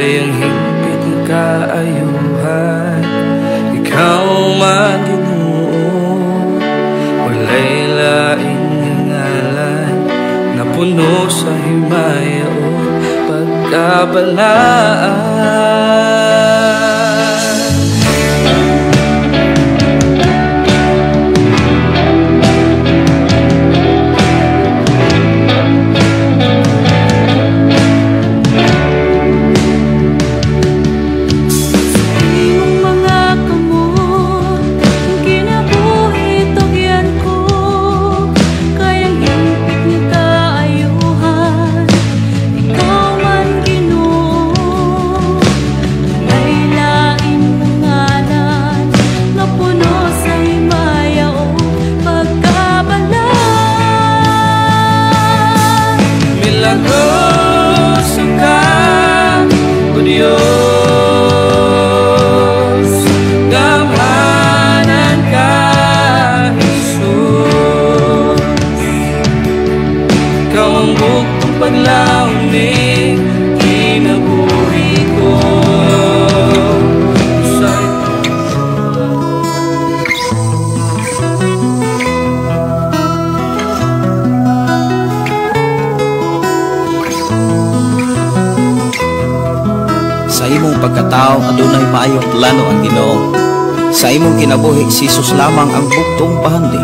Kay ang hingpit nga kaayuhan, ikaw man Ginoo. Walay laing nga ngalan nga puno sa himaya o pagkabalaan. Milagroso ka, O Diyos, gamhanan ka, Jesus. Ikaw ang buktong paglaom ning kinabuhi ko. Sa imong pagkatao adunay maayong plano ang Ginoo. Sa imong kinabuhi si Jesus lamang ang buktong pahandi.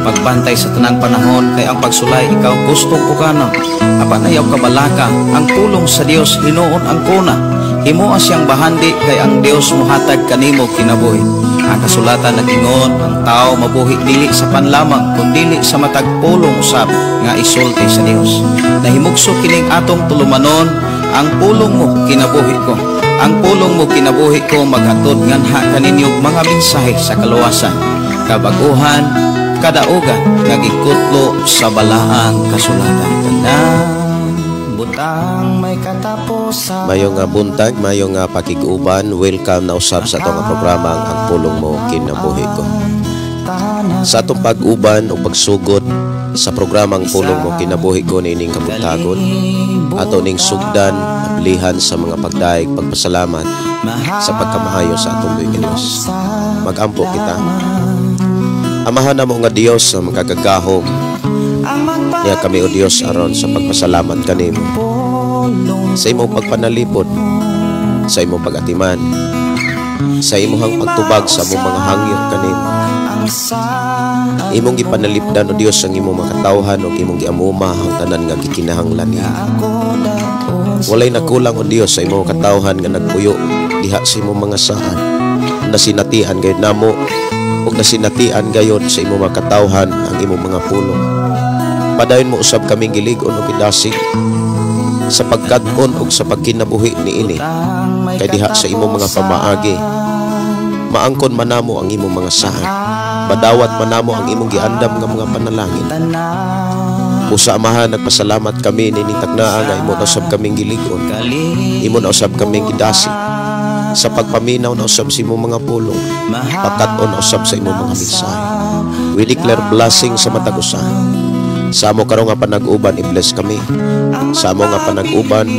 Pagbantay sa tanang panahon kay ang pagsulay ikaw gustong pukana. Apan ayaw kabalaka ang pulong sa Dios hinuon ang kuna. Himoa siyang bahandi kay ang Dios mohatag kanimo kinabuhi. Ang kasulatan nag-ingon ang tao mabuhi dili sa panlamang kundili sa matag pulong usab nga isulti sa Dios. Nahimugso kining atong tulumanon, ang pulong mo kinabuhi ko. Ang pulong mo kinabuhi ko maghatod nganha kaninyo mga mensahe sa kaluwasan, kabaguhan, kadaugan nga gikutlo sa balaang kasulatan. Tanang butang may katapusan. Mayong nga buntag, mayong nga pakig-uban, welcome na usab sa atong programa Ang Pulong Mo Kinabuhi Ko. Sa atong pag-uban o pagsugod sa programang Pulong Mo Kinabuhi Ko niining kabuntagon, ato ning sugdan, ablihan sa mga pagdaig, pagpasalamat sa pagkamahayo sa atong buhi Dios. Magampo kita. Amahan namo nga Dios sa makagagahom. Niya kami o Dios aron sa pagpasalamat kanimo sa imong pagpanalipod, sa imong pag-atiman, sa imong pagtubag sa among mga hangyo kanimo. Imong gipanalipdan o Dios ang imong makatawhan ug imong giamuma ang tanan nga gikinahanglan niya. Walay nakulang o Dios sa imong katawhan nga nagpuyo diha sa imong mga saan. Nasinatian gayud namo ug nasinatian gayud sa imong makatawhan ang imong mga pulong. Padayon mo usab kaming gilig-on ug gidasig sa pagkat-on ug sa pagkinabuhi niini. Kay diha sa imong mga pamaagi maangkon manamo ang imong mga saan. Badawat manamo ang imong giandam nga mga panalangin. Busa Amahan, nagpasalamat kami nining taknaa nga imo na usab kaming gilig-on, imo na usab kaming gidasig sa pagpaminaw na usab sa imong mga pulong, pagkat-on na usab sa imong mga mensahe. We declare blessing sa matag usa. Sa amo karon nga panag-uban, i-bless kami. Sa amo nga panag-uban,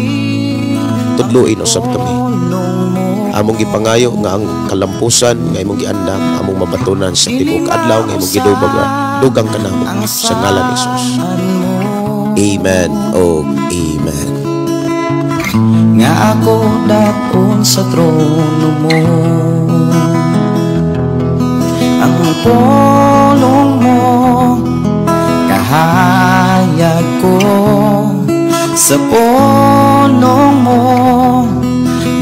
tudluin usab kami. Among gipangayo nga ang kalampusan nga imong giandam among mabatunan sa tibuok adlaw nga imong gidubag dugang kanamo sa ngalan ni Jesus. Amen o amen. Nga ako daton sa trono mo, ang pulong mo kahayag ko, sa pulong mo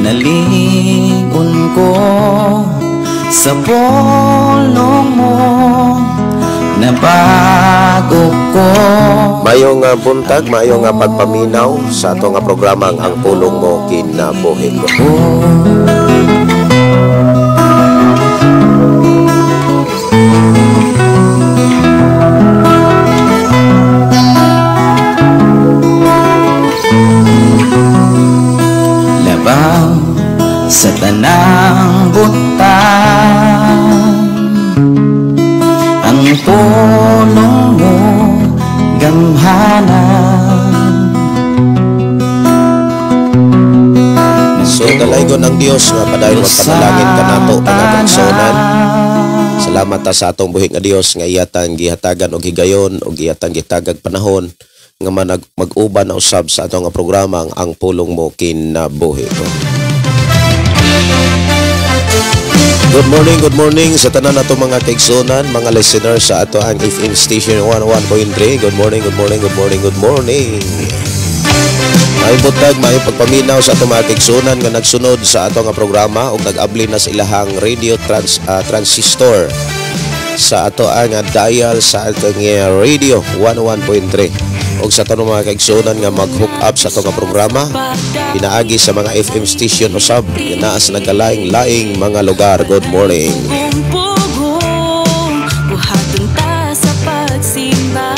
naligon ko, sa pulong mo nabago ko. Mayong buntag, mayong pagpaminaw sa ato nga programang Ang Pulong Mo Kinabuhi Ko. Labaw sa tanang butang, ang pulong mo gamhanan. Dalaygon ang Dios nga padayon magpanalangin kanato, mga kaigsuonan. Salamat ta sa atong buhi nga Dios nga iyatang gihatagan og higayon og iyatang gitagag panahon nga manag mag-uban na usab sa atong nga programa ang Ang Pulong Mo Kinabuhi Ko. Good morning sa tanan nato mga kaigsuonan, mga listeners sa ato ang FM station 101.3. Good morning, good morning, good morning, good morning. Maayong buntag, maayong pagpaminaw sa atong mga kaigsuonan nga nagsunod sa ato nga programa ug nag-abli na sa ilahang radio transistor sa ato ang dial sa atong radio 101.3 ug sa atong mga kaigsuonan nga mag-hook up sa ato nga programa pinaagi sa mga FM station usab nga naa sa nagkalaing-laing mga lugar. Good morning. Pugong buhaton ta sa pagsimba,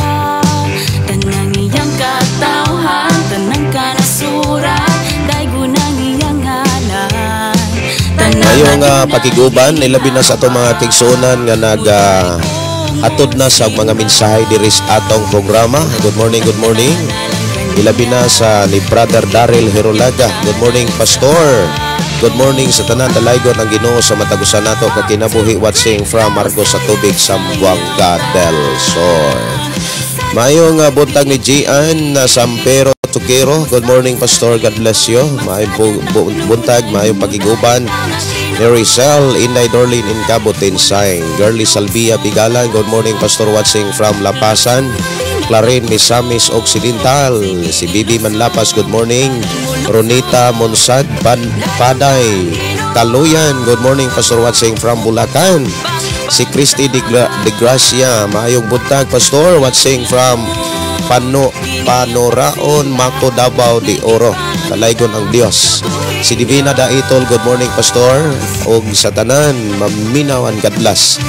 tanang iyang katawhan, tanang kanasuran, daygon ang iyang ngalan. Tanang Ngayong pakiguban, ilabi na sa atong mga kaigsuonan nga nag hatod na sa mga mensahe diri sa atong programa. Good morning, good morning. Ilabi na sa ni Brother Daryl Herolaga. Good morning, Pastor. Good morning sa tanan, dalaygon ang Ginoo sa matag usa nato ka kinabuhi, watching from Marcos sa Tubig, Zamboanga del Sur. Maayong buntag ni Gian na Sampero Tukero. Good morning, Pastor. God bless you. Maayong buntag, maayong pagiguban ni Rizal, Inday Dorlin in Cabotin Sign. Girlie Salvia Bigalan. Good morning, Pastor, watching from Lapasan, Clarin, Misamis Occidental. Si Bibi Manlapas, good morning. Ronita Monsad, Paday, Kaluyan. Good morning, Pastor, watching from Bulacan. Si Christy de Gracia, maayong buntag, Pastor, watching from Panoraon, Maco, Davao de Oro. Dalaygon ang Dios. Si Divina Daitol, good morning, Pastor. Og sa tanan, maminaw and God bless.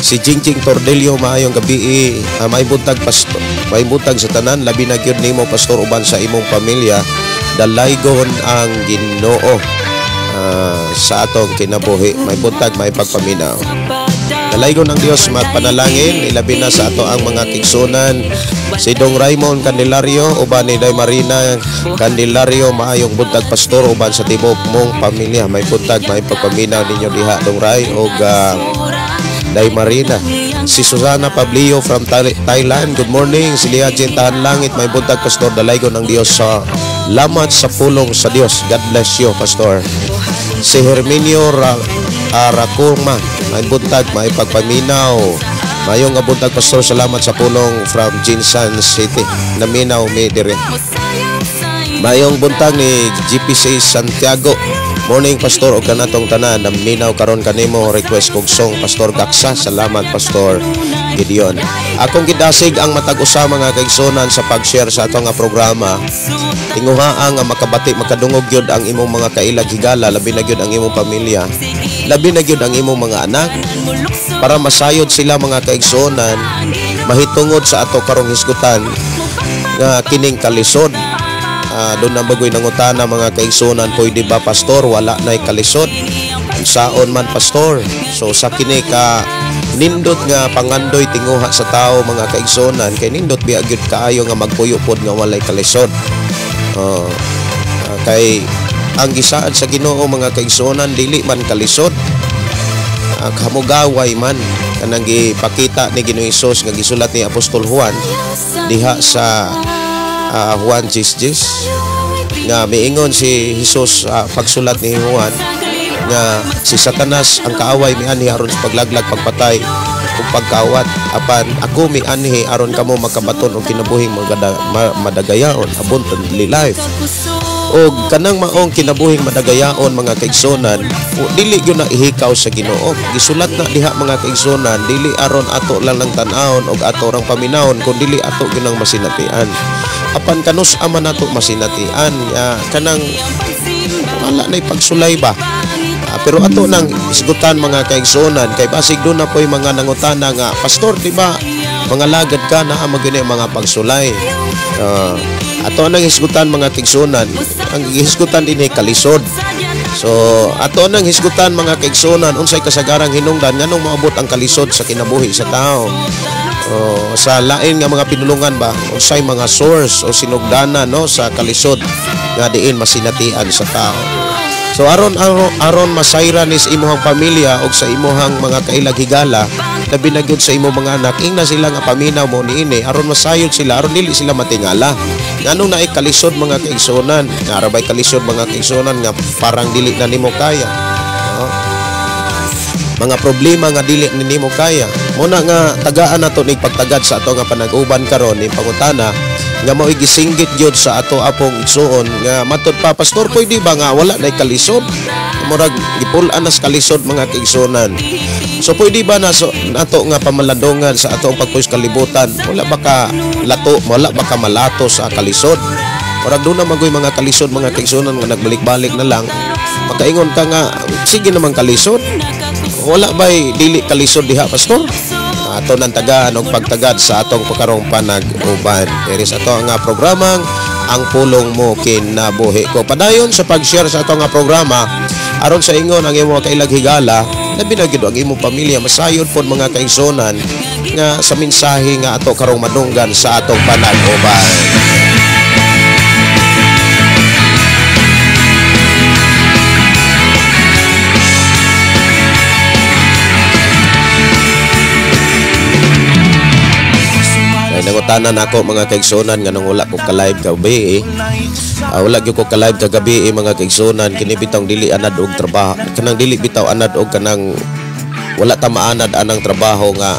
Si Jingjing Tordelio, maayong gabi, maayong buntag, Pastor. Maayong buntag sa tanan, labi na gyud nimo, Pastor, uban sa imong pamilya. Dalaygon ang Ginoo sa atong kinabuhi. May buntag, may pagpaminaw. Dalaygon ang Dios, magpanalangin, ilabi na sa ato ang mga kaigsuonan. Si Dong Raymond Candelario uban ni Day Marina Candelario, maayong buntag, Pastor, uban sa tibok mong pamilya. May buntag, may pagpaminaw ninyo diha, Dong Ray og Day Marina. Si Susana Pablio from Thailand, good morning. Si Lia Jen Tahan Langit, may buntag, Pastor, dalaygon ang Dios sa lamat sa pulong sa Dios. God bless you, Pastor. Si Herminio Aracurma, may buntag, may pagpaminaw. Mayong nga buntag, Pastor, salamat sa pulong from Jinsan City. Naminaw mi dire. Mayong buntag ni GPC Santiago. Morning, Pastor, og kanatong tanan naminaw karon kanimo, request kog song, Pastor Gaksa. Salamat, Pastor Gideon. Akong gidasig ang matag usa, mga kaigsuonan, sa pag-share sa ato nga programa. Tinguha nga makabati, makadungog gyud ang imong mga kailag higala, labi na gyud ang imong pamilya, labi na gyud ang imong mga anak, para masayod sila, mga kaigsuonan, mahitungod sa ato karong hisgutan nga kining kalisod. Doon na bagoy nangutana, mga kaigsuonan, "Pwede ba, Pastor, wala na'y kalisod? Saon man, Pastor?" So sa kini ka nindot nga pangandoy tinguha sa tao, mga kaigsuonan, kay nindot biya gyud kaayo nga magpuyo pod nga walay kalisod. Kay ang gisaad sa Ginoo, mga kaigsuonan, dili man kalisod. Kamugaway man kanang gipakita ni Ginoong Hesus nga gisulat ni Apostol Juan diha sa Juan 10:10 nga miingon si Jesus pagsulat ni Juan nga si Satanas ang kaaway mianhi aron sa paglaglag, pagpatay ug pagkawat, apan ako mianhi aron kamo makabaton og kinabuhing madagayaon, abundantly life. Og kanang maong kinabuhing madagayaon, mga kaigsuonan, dili gyud na ihikaw sa Ginoo. Gisulat na diha, mga kaigsuonan, dili aron ato lang lang tan-awon og ato rang paminawon, kun dili ato gyud nang masinatian. Apan kanus ama nato masinatian kanang wala na pagsulay ba? Pero ato nang isgutan, mga kaigsuonan, kay basig doon na po'y mga nangutana nga, "Pastor, di ba mga lagad ka na gyud mga pagsulay?" Ato nang hisgutan, mga kaigsuonan, ang hisgutan din ay kalisod. So ato nang hisgutan, mga kaigsuonan, unsay kasagarang hinungdan nganong moabot ang kalisod sa kinabuhi sa tao. Oh, sa lain nga mga pinulungan ba, unsay mga source o sinugdanan, no, sa kalisod nga diin masinatian sa tao. So aron aron, aron masayran is imuhang pamilya og sa imuhang mga kailag higala, labi na gyud sa imong mga anak, ingna sila nga paminaw mo niini aron masayod sila, aron dili sila matingala. Nganong naay kalisod mga kaigsuonan, nga ara bay kalisod mga kaigsuonan nga parang dili na nimo kaya. No? Mga problema nga dili ni nimo kaya. Muna nga tagaan nato ning pagtagad sa ato nga panag-uban karon ning pangutana nga mao'y gisinggit gyud sa ato apong igsuon nga matud pa, pastor, pwede ba nga wala nay kalisod? Murag gipul-an nas kalisod mga kaigsuonan. So pwede ba na so, nato nga pamalandungan sa ato ang pagpuyo sa kalibutan, wala ba ka lato, wala ba ka malato sa kalisod? Murag doon na magoy mga kalisod mga kaigsuonan nga nagbalik-balik na lang. Makaingon ka nga sige naman kalisod. Wala ba'y dili kalisod diha, pastor? Ato nang tagaan og pagtagad sa atong pagkarong panag-uban. Diri sa ato nga programang Ang Pulong Mo Kinabuhi Ko. Padayon sa pag-share sa ato nga programa aron sa ingon ang imong kailag higala, labi na gyud ang imong pamilya masayod pod mga kaigsuonan nga sa mensahe nga ato karong madunggan sa atong panag-uban. Nangutanan ako mga kaigsuonan nga nung wala ko ka-live gabi. Wala gyud ko ka-live kagabi mga kaigsuonan, kini bitawng dili anad og trabaho, kanang dili bitaw anad og kanang wala ta maanad anang trabaho nga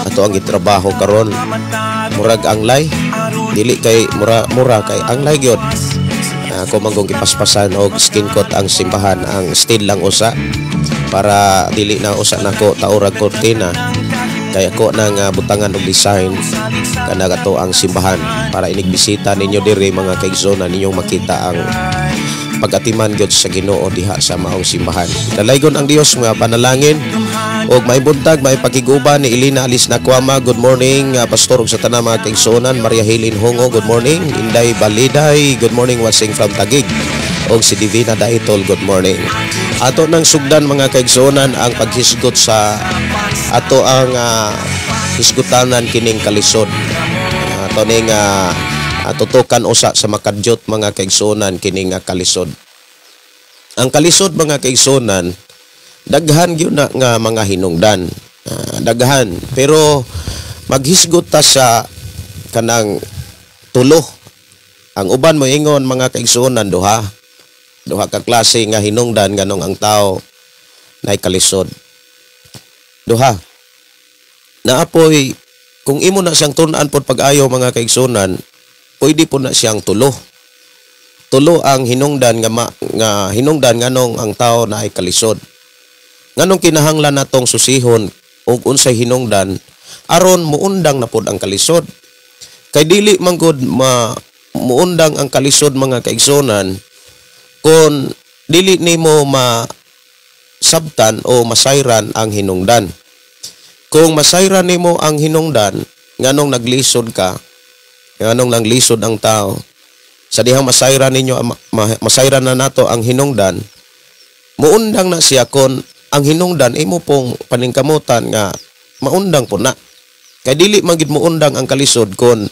ato ang gitrabaho karon. Murag anglay, dili kay mura, mura kay anglay gyud. Ako man kung gipaspasan og skin coat ang simbahan, ang steel lang usa para dili na usa nako taorag kortina. Kay ako nang butangan og design kanang ato ang simbahan para inigbisita ninyo diri mga kaigsuonan, ninyong makita ang pag-atiman gyud sa Ginoo diha sa maong simbahan. Dalaygon ang Dios mga panalangin og may buntag may pakiguban ni Elena Alice Nakwama. Good morning pastor ug sa tanan mga kaigsuonan. Maria Helen Hongo, good morning. Inday Baliday, good morning, watching from Taguig. Og si Divina Daitol, good morning. Ato nang sugdan mga kaigsuonan ang paghisgot sa ato ang hisgutanan kining kalisod. Ato ning tutukan usa sa makadyot mga kaigsuonan kining kalisod. Ang kalisod mga kaigsuonan, daghan gyud na nga mga hinungdan. Daghan, pero maghisgot ta sa kanang tulo. Ang uban moingon mga kaigsuonan duha. Duha ka klase nga hinungdan nganong ang tao nay kalisod. Duha. Naapoy kung imo na siyang tun-an pod pag-ayo mga kaigsuonan, pwede po na siyang tulo. Tulo ang hinungdan nga, nga hinungdan nganong ang tao na ay kalisod. Nganong kinahanglan natong susihon og unsay hinungdan aron muundang na pod ang kalisod. Kay dili man gud muundang ang kalisod mga kaigsuonan kung dili nimo masabtan o masayran ang hinungdan. Kung masayran nimo ang hinungdan nganong naglisod ka, nganong naglisod ang tao, sa dihang masayran ninyo, masayran na nato ang hinungdan, muundang na siya kon ang hinungdan imo pong paningkamutan nga maundang po na. Kay dili man gid muundang ang kalisod kon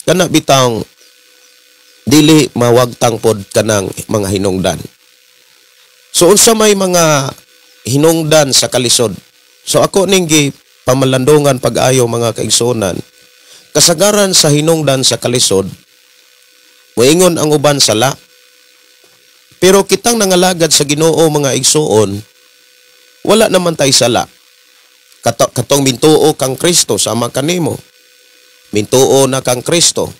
kana bitang dili mawagtang pod kanang mga hinungdan. So unsa may mga hinungdan sa kalisod? So ako ning pamalandungan pag-ayo mga kaigsuonan, kasagaran sa hinungdan sa kalisod, moingon ang uban sala. Pero kitang nangalagad sa Ginoo mga igsuon, wala naman tay sala. Katong mintuo kang Kristo sama kanimo. Mintuo na kang Kristo.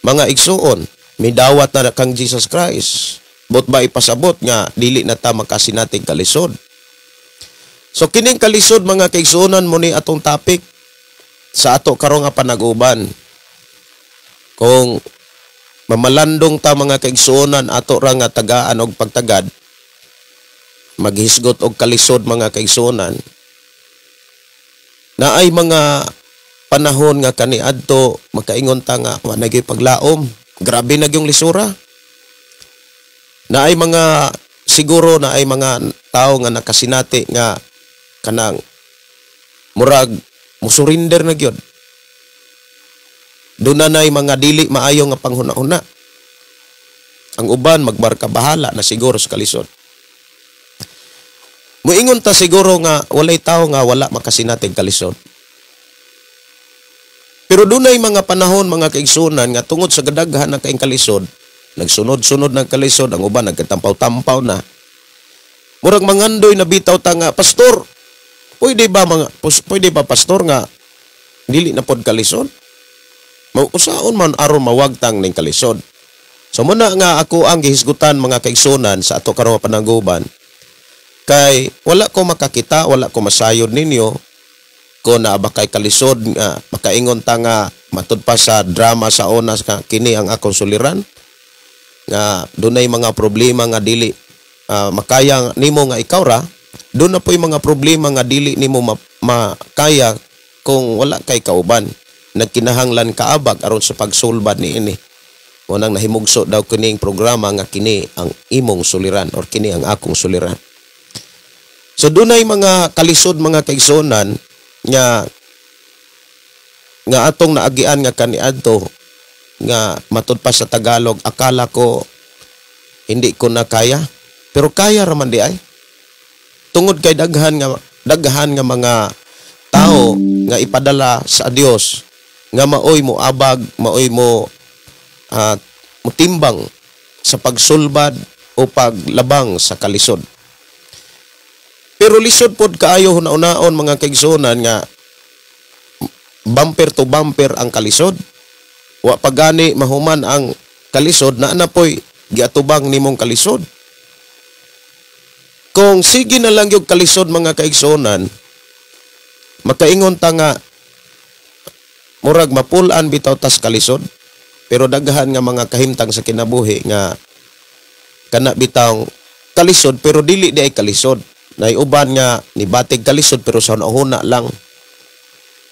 Mga igsuon, midawat na kang Jesus Christ. Bot ba ipasabot nga dili na ta makasinating kalisod? So kining kalisod mga kaigsuonan mo ni atong topic sa ato karong nga panag-uban. Kung mamalandong ta mga kaigsuonan ato ra nga tagaan og pagtagad, maghisgot og kalisod mga kaigsuonan, naay mga panahon nga kaniadto makaingon ta nga wa na gyud paglaom, grabe na gyung lisura. Naay mga siguro naay mga tawo nga nakasinati nga kanang murag musurrender na gyud. Doon na nay mga dili maayo nga panghuna-huna. Ang uban magbarka, bahala na siguro sa kalisod. Muingon ta siguro nga walay tao nga wala makasinatig kalisod. Pero dunay mga panahon, mga kaigsunan, nga tungod sa gadaghan ng kaing kalisod, nagsunod-sunod ng kalisod, ang uban nagkatampaw-tampaw na. Murag mangandoy na bitaw ta nga, "Pastor, pwede ba, pastor, nga dili na pod kalisod?" Mausaon man aron mawagtang ning kalisod? So muna nga ako ang gihisgutan, mga kaigsunan, sa ato karon pananguban, kay wala ko makakita, wala ko masayod ninyo ko na ba kay kalisod nga makaingon ta nga matud pa sa drama sa una ka, "Kini ang akong suliran," nga dunay mga problema nga dili makaya nimo nga ikaw ra. Doon na po'y mga problema nga dili nimo makaya kung wala kay kauban, nagkinahanglan kaabag aron sa pagsulbad niini. Unang nahimugso daw kining programa nga "Kini ang imong suliran" or "Kini ang akong suliran." So dunay mga kalisod, mga kaigsunan, nga nga atong naagian nga kaniadto nga matud pa sa Tagalog, "Akala ko hindi ko na kaya, pero kaya ra man di ay." Tungod kay daghan nga mga tao nga ipadala sa Dios nga maoy mo abag, maoy mo mutimbang sa pagsulbad o paglabang sa kalisod. Pero lisod pod kaayo hunahunaon, mga kaigsuonan, nga bumper to bumper ang kalisod. Wa pa gani mahuman ang kalisod, na na poy giatubang nimong kalisod. Kung sige na lang yung kalisod, mga kaigsuonan, makaingon ta nga murag mapulan bitaw tas kalisod, pero daghan nga mga kahimtang sa kinabuhi nga kana bitaw kalisod pero dili di ay kalisod. Nay uban nga nibatig kalisod pero sa huna lang.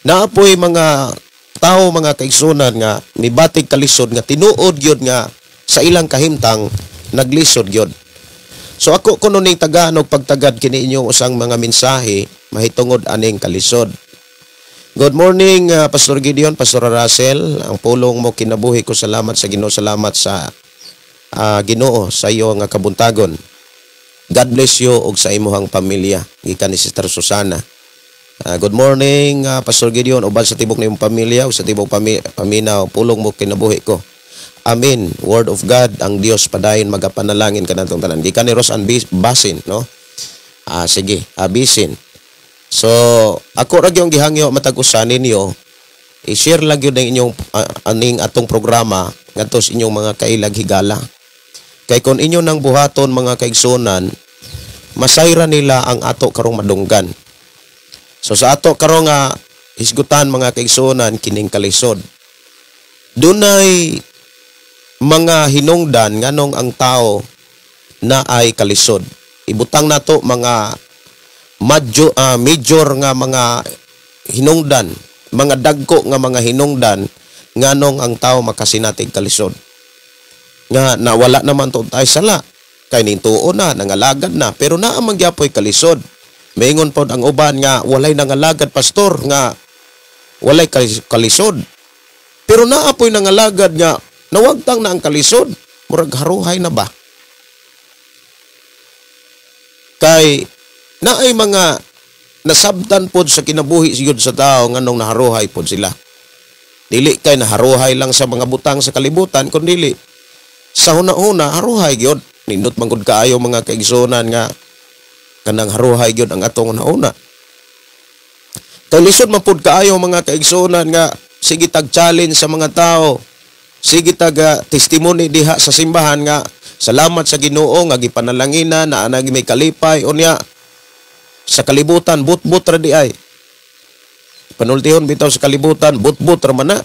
Naapoy mga tao, mga kaigsunan, nga nibatig kalisod nga tinuod gyud nga sa ilang kahimtang naglisod gyud. So ako kuno ning tagaan og pagtagad kini inyong usang mga mensahe mahitungod aning kalisod. Good morning, Pastor Gideon, Pastor Russell. Ang pulong mo kinabuhi ko. Salamat sa Ginoo, salamat sa Ginoo sa iyo nga kabuntagon. God bless you ug sa imuhang pamilya. Gikan ni Sister Susana. Good morning, Pastor Gideon, uban sa tibok nimong pamilya ug sa tibok paminaw. Pulong mo kinabuhi ko. Amen. Word of God, ang Dios padayon magapanalangin kanatong tanan. Gikan ni Rosan Basin, no? Sige, abisin. So, ako ra gyud gihangyo matag usa ninyo, i-share lang gyud ang inyong aning atong programa ngadto sa inyong mga kailag higala. Kay kon inyo nang buhaton, mga kaigsunan, masayra nila ang ato karong madunggan. So sa ato karong nga hisgutan, mga kaigsunan, kining kalisod. Dunay mga hinungdan nganong ang tao na ay kalisod. Ibutang nato mga major nga mga hinungdan, mga dagko nga mga hinungdan nganong ang tao makasinatig kalisod. Nga nawala naman to tayo sala, kay nintuo na, nangalagad na, pero naa man gyapoy kalisod. Maingon pod ang uban nga walay nangalagad, pastor, nga walay kalisod. Pero naa poy nangalagad nga nawagtang na ang kalisod, murag haruhay na ba? Kay naay mga nasabtan pod sa kinabuhi sigud sa tao nganong naharuhay pod sila. Dili kay naharuhay lang sa mga butang sa kalibutan, kun dili sa huna-huna haruhay gyud. Nindot man gud kaayo, mga kaigsuonan, nga kanang haruhay gyud ang atong huna-huna. Kay lisod man pod kaayo, mga kaigsuonan, nga sige tag challenge sa mga tao. Sige tag testimony diha sa simbahan nga salamat sa Ginoo nga gipanalanginan na anag may kalipay, unya sa kalibutan but-but ra di ay. Panultihon bitaw sa kalibutan, but-but ra man na.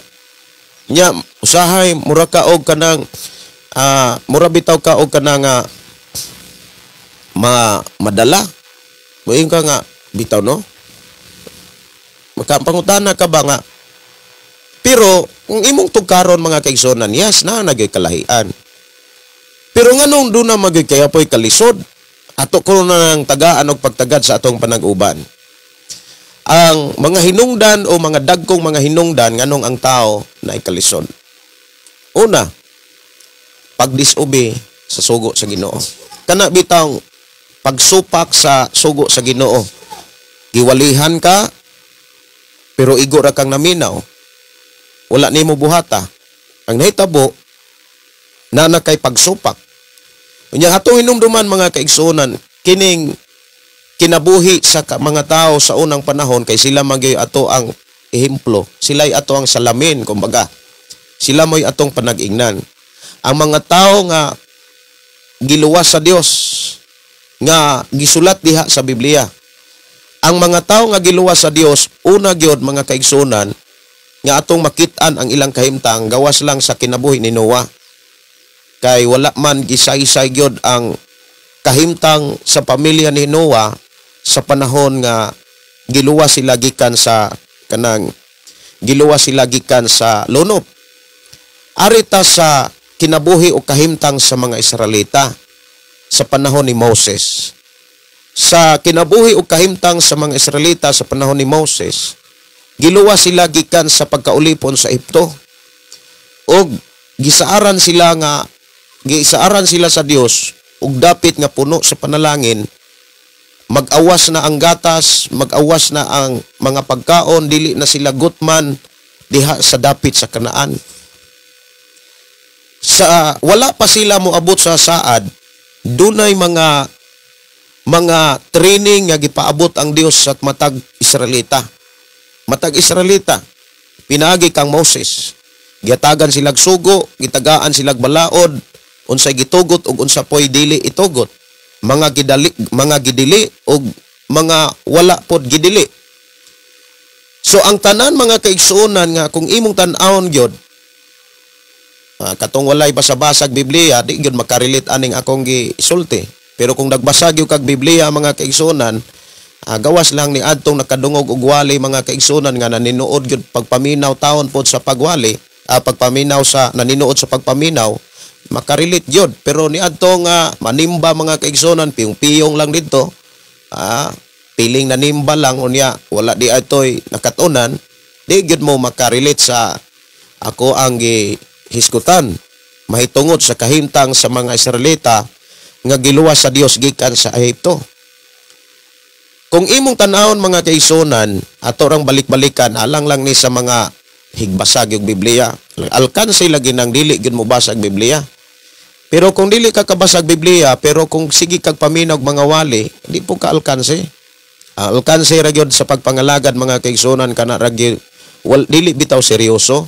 Nya usahay mura ka og kanang mura bitaw ka og kanang madala. Moingon ka nga bitaw, no? Makapangutana ka ba nga? Pero kung imong tugkaron, mga kaigsuonan, yes na nagay kalahian. Pero nganong doon na magay kaya po'y kalisod? Ato ko na ng tagaan og pagtagad sa atong panag-uban. Ang mga hinungdan o mga dagkong mga hinungdan nganong ang tao na ikalisod. Una, Pagdisobey sa sugo sa Ginoo. Kana bitang pagsupak sa sugo sa Ginoo. Giwalihan ka pero igo ra kang naminaw. Wala nimo buhata. Ang nahitabo na na kay pagsupak. Unya atong hinumduman, mga kaigsuonan, kining kinabuhi sa mga tao sa unang panahon kay sila magyoy ato ang ehemplo. Sila'y ato ang salamin, kumbaga. Sila mo'y atong panag-ingnan. Ang mga tao nga giluwas sa Dios nga gisulat diha sa Biblia. Ang mga tao nga giluwas sa Dios, una gyud, mga kaigsuonan, nga atong makit-an ang ilang kahimtang gawas lang sa kinabuhi ni Noah. Kay wala man gisaysay gyud ang kahimtang sa pamilya ni Noah sa panahon nga giluwas sila gikan sa kanang giluwas sila gikan sa lunop. Arita sa kinabuhi o kahimtang sa mga Israelita sa panahon ni Moses. Sa kinabuhi o kahimtang sa mga Israelita sa panahon ni Moses, giluwas sila gikan sa pagkaulipon sa Ehipto. Og gisaaran sila sa Dios og dapit nga puno sa panalangin, mag-awas na ang gatas, mag-awas na ang mga pagkaon, dili na sila gutman diha sa dapit sa Kanaan. Sa wala pa sila moabot sa saad, dunay mga training nga gipaabot ang Dios sa matag Israelita. Matag Israelita pinaagi kang Moses. Gihatagan silag sugo, gitagaan silag balaod, unsay gitugot ug unsa poy dili itugot. Mga gidali, mga gidili ug mga wala pod gidili. So ang tanan, mga kaigsuonan, nga kung imong tan-awon gyud, katong walay basa-basag Biblia, di gyud makarelate aning akong gisulti. Pero kung nagbasa gyud kag Biblia, mga kaigsuonan, gawas lang ni adtong nakadungog og wali, mga kaigsuonan, nga naninuod gyud pagpaminaw taon pod sa pagwali, pagpaminaw sa naninuod sa pagpaminaw, makarelate gyud. Pero ni adtong manimba, mga kaigsuonan, piyong-piyong lang didto, piling nanimba lang unya wala di atoy nakatunan, di gyud mo makarelate sa ako ang gihisgutan mahitungod sa kahimtang sa mga Israelita nga giluwas sa Dios gikan sa Ehipto. Kung imong tan-awon, mga kaigsuonan, ato rang balik-balikan alang lang ni sa mga higbasag yung Biblia. Alkanse lagi nang dili gyud mo basag Biblia. Pero kung dili ka kabasag Biblia, pero kung sige kag paminaw mga wali, di po ka alkanse. Alkanse ra gyud sa pagpangalagad, mga kaigsuonan, kana ra gyud wal, dili bitaw seryoso.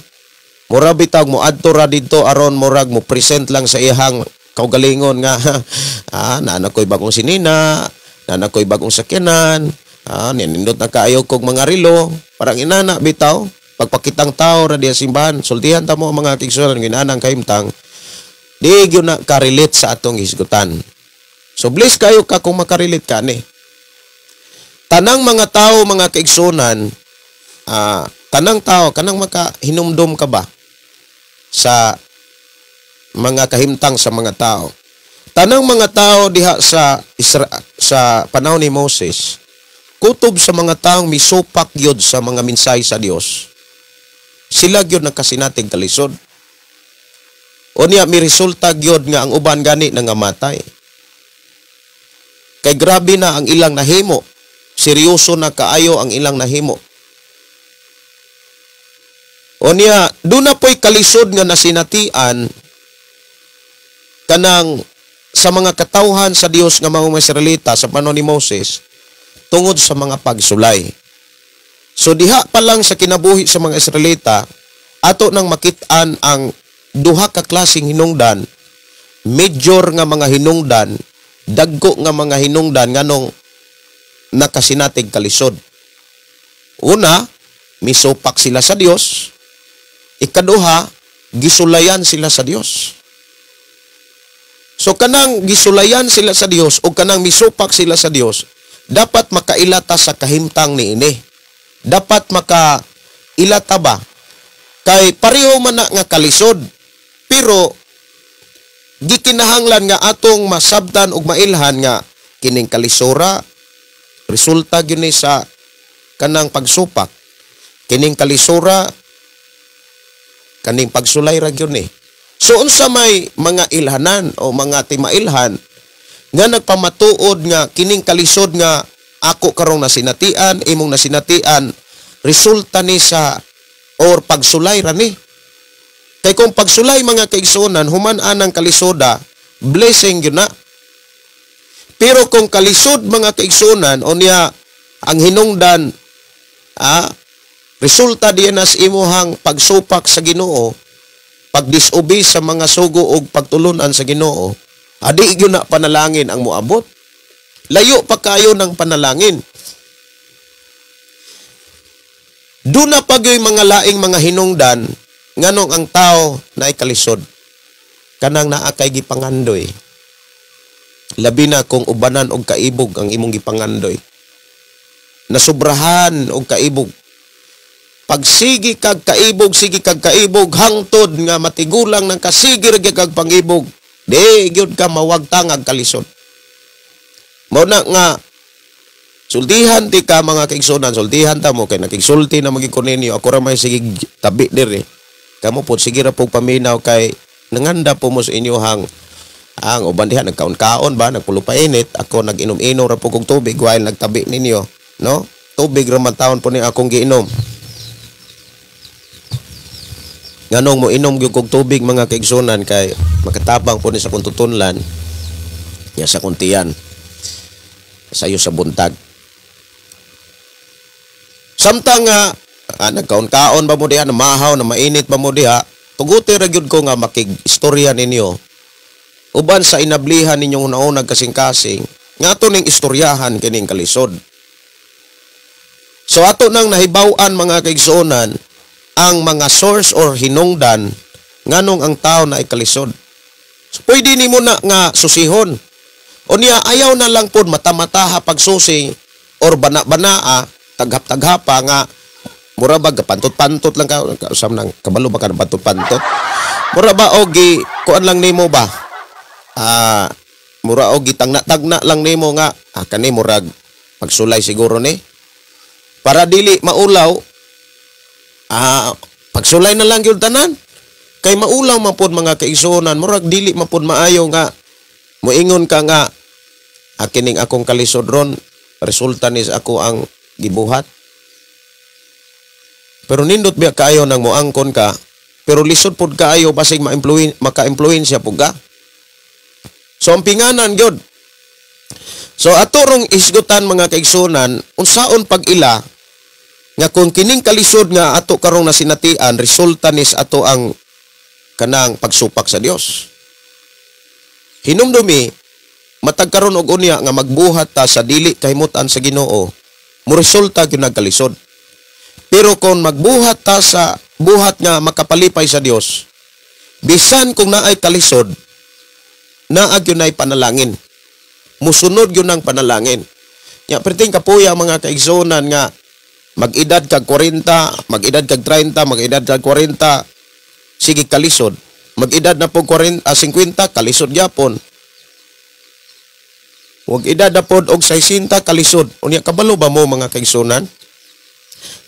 Mura bitaw mo adto ra didto aron murag mo present lang sa iyang kaugalingon nga naa ko'y bagong sinina, naa ko'y bagong sakyanan, ninindot na kaayo kog mga relo, parang inana bitaw, pagpakitang tao ra diya simbahan, sultihan ta mo, mga kaigsuonan, ginanang kahimtang di gyud na ka-relate sa atong hisgutan. So bless kayo ka kung makarelate ka ni. Tanang mga tao, mga kaigsuonan, tanang tao kanang makahinumdom ka ba sa mga kahimtang sa mga tao. Tanang mga tao diha sa panahon ni Moses, kutob sa mga taong misupak gyud sa mga mensahe sa Dios, sila gyud nagkasinatig kalisod. Unya mi resulta gyud nga ang uban gani nangamatay. Kay grabe na ang ilang nahimo. Seryoso na kaayo ang ilang nahimo. Unya, doon na po'y kalisod nga nasinatian kanang sa mga katawhan sa Dios nga mga Israelita sa panahon ni Moses tungod sa mga pagsulay. So diha pa lang sa kinabuhi sa mga Israelita, ato nang makit-an ang duha ka klaseng hinungdan, major nga mga hinungdan, dagko nga mga hinungdan nganong nakasinatig kalisod. Una, misupak sila sa Dios. Ikaduha, gisulayan sila sa Dios. So kanang gisulayan sila sa Dios o kanang misupak sila sa Dios, dapat makailata sa kahimtang niini. Dapat makailata ba? Kay pareho man na nga kalisod, pero gikinahanglan nga atong masabtan ug mailhan nga kining kalisora resulta gyud ni sa kanang pagsupak. Kining kalisora kaning pagsulay ra gyud ni. So unsa may mga ilhanan o mga timailhan nga nagpamatuod nga kining kalisod nga ako karong nasinatian, imong nasinatian, resulta ni sa or pagsulay ra ni? Kay kung pagsulay, mga kaigsuonan, human anang kalisoda, blessing gyud na. Pero kung kalisod, mga kaigsuonan, o niya ang hinungdan resulta diyan as imuhang pagsupak sa Ginoo, pagdisobey sa mga sugo og pagtulunan sa Ginoo, adi gyud na panalangin ang moabot. Layo pa kayo ng panalangin. Doon na pag yung mga laing mga hinungdan nganong ang tao na kalisod, kanang naa kay gipangandoy. Labi na kung ubanan og kaibog ang imong gipangandoy. Nasubrahan og kaibog. Pag sige kag kaibog, sige kag kaibog, hangtod nga matigulang ng kasigi ra kag pangibog, di gyud ka mawagtang ang kalisod. Mao na nga sultihan ti ka, mga kaigsunan, sultihan ta mo kay nakigsulti na maging ko ninyo. Ako ra may sige tabi diri. Kamo pod sige ra pug paminaw kay nanganda po mo sa inyohang ang uban diha nagkaon-kaon ba, nagpulupainit, ako nag-inom-inom ra po kog tubig while nagtabi ninyo, no? Tubig ra man taon po ni akong giinom. Nganong mo inom gyud kog tubig, mga kaigsunan, kay makatabang po ni sa kong tutunlan ya sa kuntian sayo sa buntag. Samtang nga nagkaon-kaon ba mo diha, namahaw, na mainit ba mo diha, tuguti ra gyud ko nga makig-istorya ninyo. Uban sa inablihan ninyong naunag kasing-kasing, nga ato ning istoryahan kining kalisod. So ato nang nahibaw-an, mga kaigsuonan, ang mga source or hinungdan nganong ang tao na ikalisod. So, pwede nimo na nga susihon. O niya ayaw na lang pod mata-mataha pagsusi or bana-banaa, taghap-taghapa nga mura ba pantot-pantot lang ka, usam nang kabalo ba ka ng pantot-pantot? Mura ba og gi kuan lang nimo ba? Mura og gitangna-tagna lang nimo nga kani murag pagsulay siguro ni. Para dili maulaw, pagsulay na lang gyud tanan. Kay maulaw man pod, mga kaigsuonan, murag dili man pod maayo nga moingon ka nga kining akong kalisod ron resulta ni sa ako ang gibuhat. Pero nindot biya kaayo nang moangkon ka, pero lisod pod kaayo basig maka-influensya pud ka. So ang pinganan gyud. So ato rong isgutan, mga kaigsuonan, unsaon pag-ila nga kung kining kalisod nga ato karong nasinatian resulta ni sa ato ang kanang pagsupak sa Dios. Hinumdumi matag karon og unya nga magbuhat ta sa dili kahimutan sa Ginoo, moresulta gyud nagkalisod. Pero kung magbuhat ta sa buhat nga makapalipay sa Dios, bisan kung naay kalisod, naa gyud nay panalangin. Musunod gyud ang panalangin. Nya perting kapuya, mga kaigsuonan, nga mag-edad kag 40, mag-edad kag 30, mag-edad kag 40, sige kalisod. Mag-edad na po 40, 50, kalisod gyapon. Wag edad na pod og 60, kalisod. Unya kabalo ba mo, mga kaigsuonan?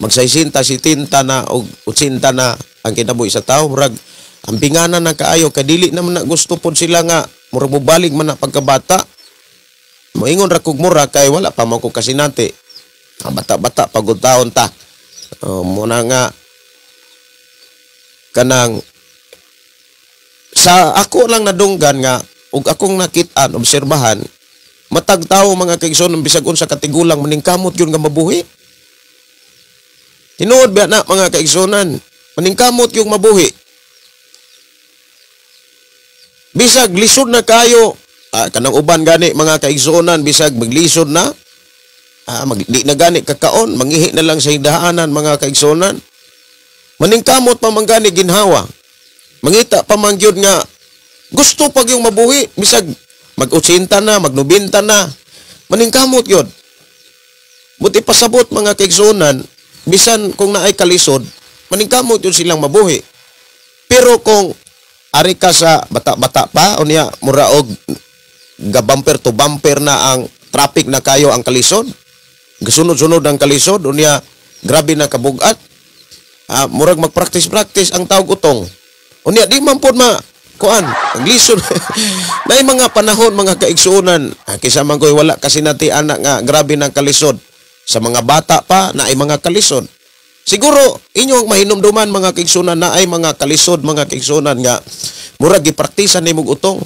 Mag 60, 70 na og 80 na ang kinabuhi sa tao, murag ang pinganan na kaayo kay dili naman na gusto pod sila nga murag mobalig man na pagkabata. Moingon ra kog mura kay wala pa man ko kasinati. Ang bata-bata pagod taon ta. Muna nga kanang sa ako lang nadunggan nga ug akong nakit-an, obserbahan, matag tawo, mga kaigsoon, bisag unsa katigulang, maningkamot yun nga mabuhi. Tinuod ba na, mga kaigsuonan, maningkamot yung mabuhi. Bisag lisod na kayo, kanang uban gani, mga kaigsuonan, bisag maglisod na, di na gani kakaon, mangihi na lang sa higdaanan, mga kaigsuonan. Maningkamot pa man gani ginhawa. Mangita pa man gyud nga gusto pag yung mabuhi, bisag mag-80 na, mag-90 na, maningkamot gyud. Buti pasabot, mga kaigsuonan, bisan kung naay kalisod, maningkamot yun silang mabuhi. Pero kung ari ka sa bata-bata pa, o niya, mura og ga bumper to bumper na ang traffic na kayo ang kalisod, gasunod-sunod ang kalisod, o niya, grabe na kabugat, murag mag-practice-practice ang tawag utong. O niya, di man pod ma, kuan, ang lisod. Naay mga panahon, mga kaigsuonan, kaysa man ko'y wala kasi nati anak nga grabe ng kalisod. Sa mga bata pa naay mga kalisod. Siguro inyo ang mahinumduman, mga kaigsuonan, naay mga kalisod, mga kaigsuonan, nga murag gipraktisa nimong utong.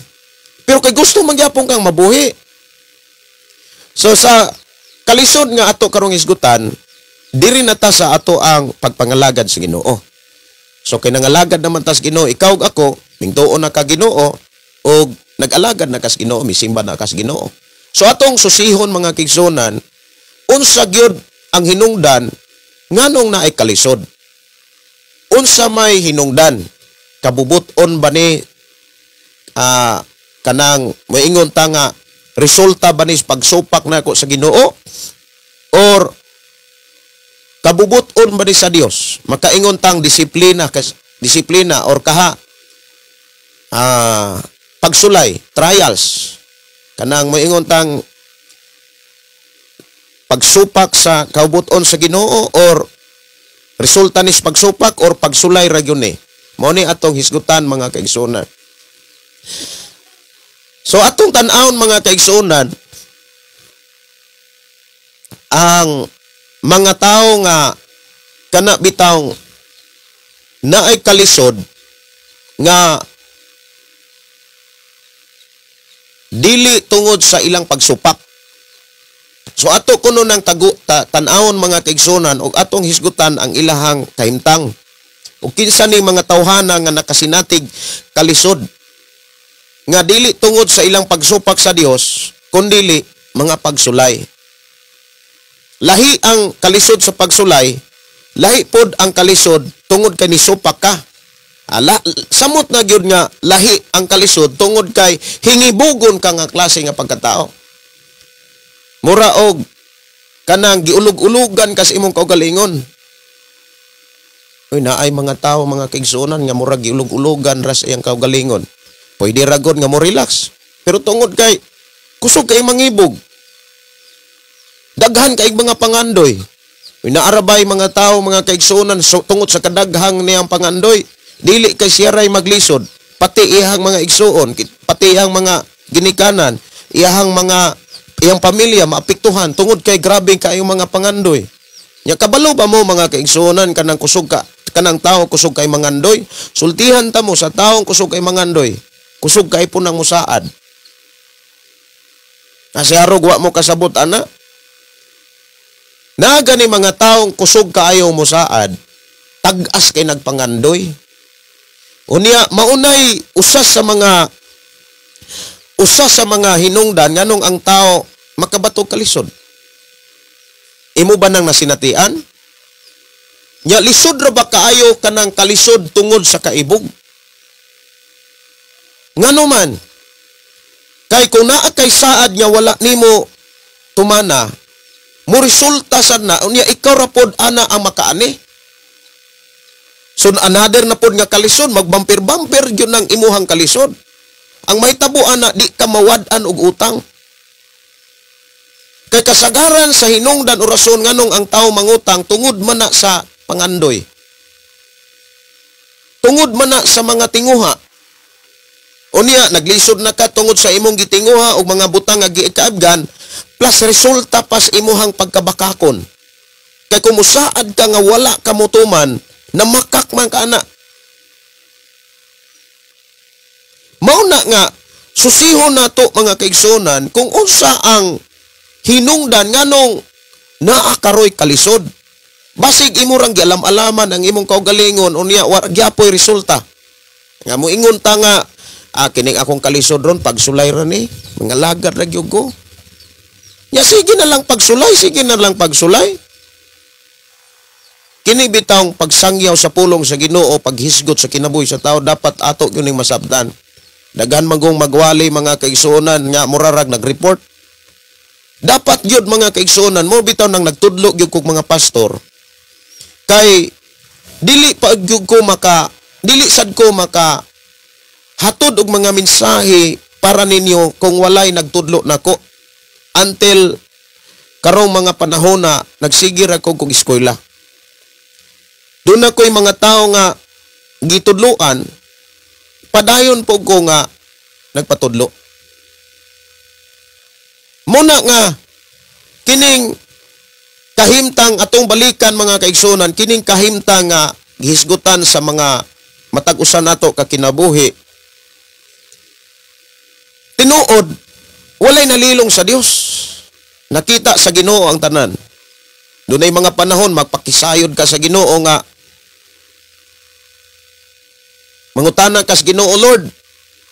Pero kay gusto man gyapon kang mabuhi. So sa kalisod nga ato karong hisgutan, diri na ta sa ato ang pagpangalagad sa Ginoo. So kay nangalagad naman tas Ginoo, ikaw ug ako, mingtuon na ka Ginoo og nag-alagad na kas Ginoo, misimba na kas Ginoo. So atong susihon, mga kaigsuonan, unsa gyud ang hinungdan nganong naay kalisod? Unsa may hinungdan? Kabubut-on ba ni kanang moingon ta nga resulta ba ni pagsupak nako sa Ginoo or kabubut-on ba ni sa Dios? Makaingon tang disiplina, disiplina or kaha pagsulay, trials, kanang moingon tang pagsupak sa kabubut-on sa Ginoo or resulta ni pagsupak or pagsulay ra gyud ni. Mao ni atong hisgutan, mga kaigsuonan. So atong tan-awon, mga kaigsuonan, ang mga tao nga kana bitawng naay kalisod nga dili tungod sa ilang pagsupak. So ato kuno nang tan-awon, mga kaigsuonan, og atong hisgutan ang ilahang kahimtang. O kinsa ni mga tawhana nga nakasinatig kalisod nga dili tungod sa ilang pagsupak sa Dios kundili mga pagsulay. Lahi ang kalisod sa pagsulay, lahi pod ang kalisod tungod kay nisupak ka. Samot na gyud nga lahi ang kalisod tungod kay hingibugon ka nga klase nga pagkatao. Mura og kanang giulog-ulugan ka sa imong kaugalingon. Uy, naay mga tao, mga kaigsuonan, nga murag giulog-ulugan ra sa iyang kaugalingon. Pwede ra gud nga mo relax, pero tungod kay kusog kay mangibog, daghan kay mga pangandoy. Uy, naarabay mga tao, mga kaigsuonan, so, tungod sa kadaghang niyang pangandoy, dili kay siya ray maglisod, pati iyang mga igsuon, pati iyang mga ginikanan, iyang mga iyang pamilya maapektuhan tungod kay grabe kaayong mga pangandoy. Nya kabalo ba mo, mga kaigsuonan, kanang kusog ka, kanang tao kusog kay mangandoy? Sultihan ta mo sa taong kusog kay mangandoy, kusog kay punang musaad. Kasi arog wa mo kasabot ana. Naa gani mga taong kusog kaayo musaad, tag-as kay nagpangandoy. Unya maunay usa sa mga hinungdan nganong ang tao makabatog kalisod. Imo ba nang nasinatian? Nya lisod ra ba kaayo kanang kalisod tungod sa kaibog? Ngano man? Kay kung naa kay saad nga wala nimo tumana, mo resulta sad na unya ikaw ra pod ana ang makaani. So another na pod nga kalisod, magbamper-bamper gyud nang imuhang kalisod. Ang mahitabo ana, di ka mawad-an og utang. Kay kasagaran sa hinungdan o rason nganong ang tao mangutang, tungod man na sa pangandoy. Tungod man na sa mga tinguha. Unya naglisod na ka tungod sa imong gitinguha og mga butang nga giikaabgan, plus resulta pas imuhang pagkabakakon. Kay kung musaad ka nga wala ka motuman, namakak man ka ana. Mao na nga susihon nato, mga kaigsuonan, kung unsa ang hinungdan nganong naa karoy kalisod. Basig imo rang gialam-alaman ang imong kaugalingon, unya wa gyapoy resulta. Nga moingon ta nga kining akong kalisod ron pagsulay ra ni, mga lagad ra gyud ko. Nya sige na lang pagsulay, sige na lang pagsulay. Kini bitawng pagsangyaw sa pulong sa Ginoo, paghisgot sa kinabuhi sa tao, dapat ato gyud ning masabtan. Daghan magong magwali, mga kaigsuonan, nga murarag nag-report. Dapat gyud, mga kaigsuonan, mo bitaw nang nagtudlo gyud kog mga pastor. Kay dili pa gyud ko maka dili sad ko maka hatod og mga mensahe para ninyo kung walay nagtudlo nako until karong mga panahon na nagsige ra ko kog eskwela. Doon ako'y mga tao nga gitudloan, Padayon po ko nga nagpatudlo. Muna nga kining kahimtang atong balikan mga kaigsunan, kining kahimtang nga gihisgutan sa mga matag usa nato ka kinabuhi. Tinuod, walay nalilong sa Dios. Nakita sa Ginoo ang tanan. Dunay mga panahon magpakisayod ka sa Ginoo nga mangutana ka sa Ginoo, Lord.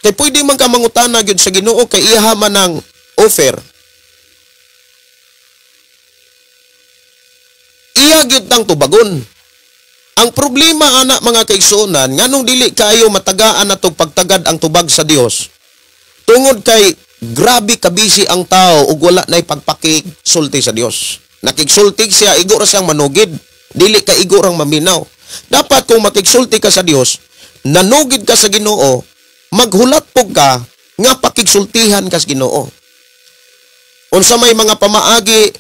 Kay pwede man ka mangutana gyud sa Ginoo kay iha man ang offer. Iya gyud tang tubagon. Ang problema ana mga kaigsuonan, nganong dili kaayo matagaan natong pagtagad ang tubag sa Dios? Tungod kay grabe kabisi ang tao ug wala nay pagpakigsulti sa Dios. Nakigsulti siya, igo ra siyang manugid, dili ka igo rang maminaw. Dapat kung makigsulti ka sa Dios, nanugid ka sa Ginoo, maghulat pug ka nga pakigsultihan ka sa Ginoo. Unsa may mga pamaagi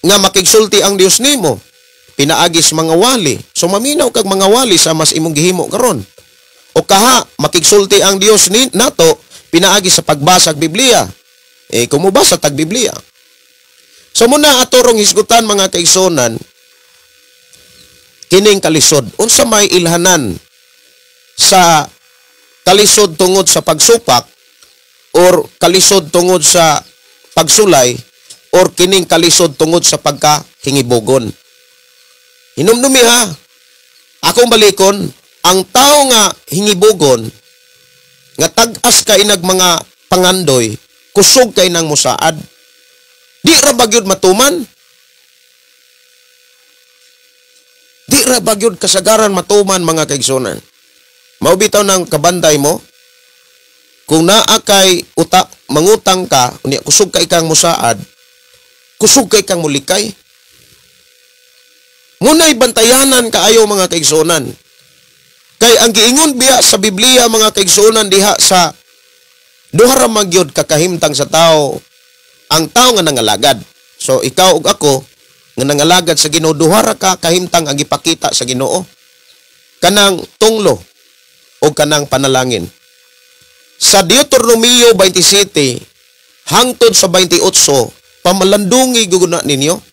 nga makigsulti ang Dios nimo? Pinaagi sa mga wali. So maminaw kag mga wali sa mas imong gihimo karon. O kaha makigsulti ang Dios ni nato pinaagi sa pagbasa og Biblia. Eh kung mobasa tag Biblia. So muna ato rong hisgutan mga kaigsuonan kining kalisod. Unsa may ilhanan sa kalisod tungod sa pagsupak or kalisod tungod sa pagsulay or kining kalisod tungod sa pagkahingibugon? Hinumdumi ha, akong balikon, ang tao nga hingibugon, nga tag-as kay nag mga pangandoy, kusog kay nang musaad. Di ra bagyod matuman. Di ra bagyod kasagaran matuman mga kaigsunan. Mao bitaw ng kabantay mo, kung naa kay uta, mangutang ka, unya kusog kay kang musaad, kusog kay kang mulikay. Muna'y bantayanan kaayo mga kaigsuonan. Kay ang giingon biya sa Biblia mga kaigsuonan diha sa duha ra man gyud kakahimtang sa tao, ang tao nga nangalagad. So ikaw ug ako nga nangalagad sa Ginoo, duha ra ka kahimtang ang gipakita sa Ginoo. Kanang tunglo o kanang panalangin. Sa Deuteronomio 27 hangtod sa 28, pamalandungi guguna ninyo.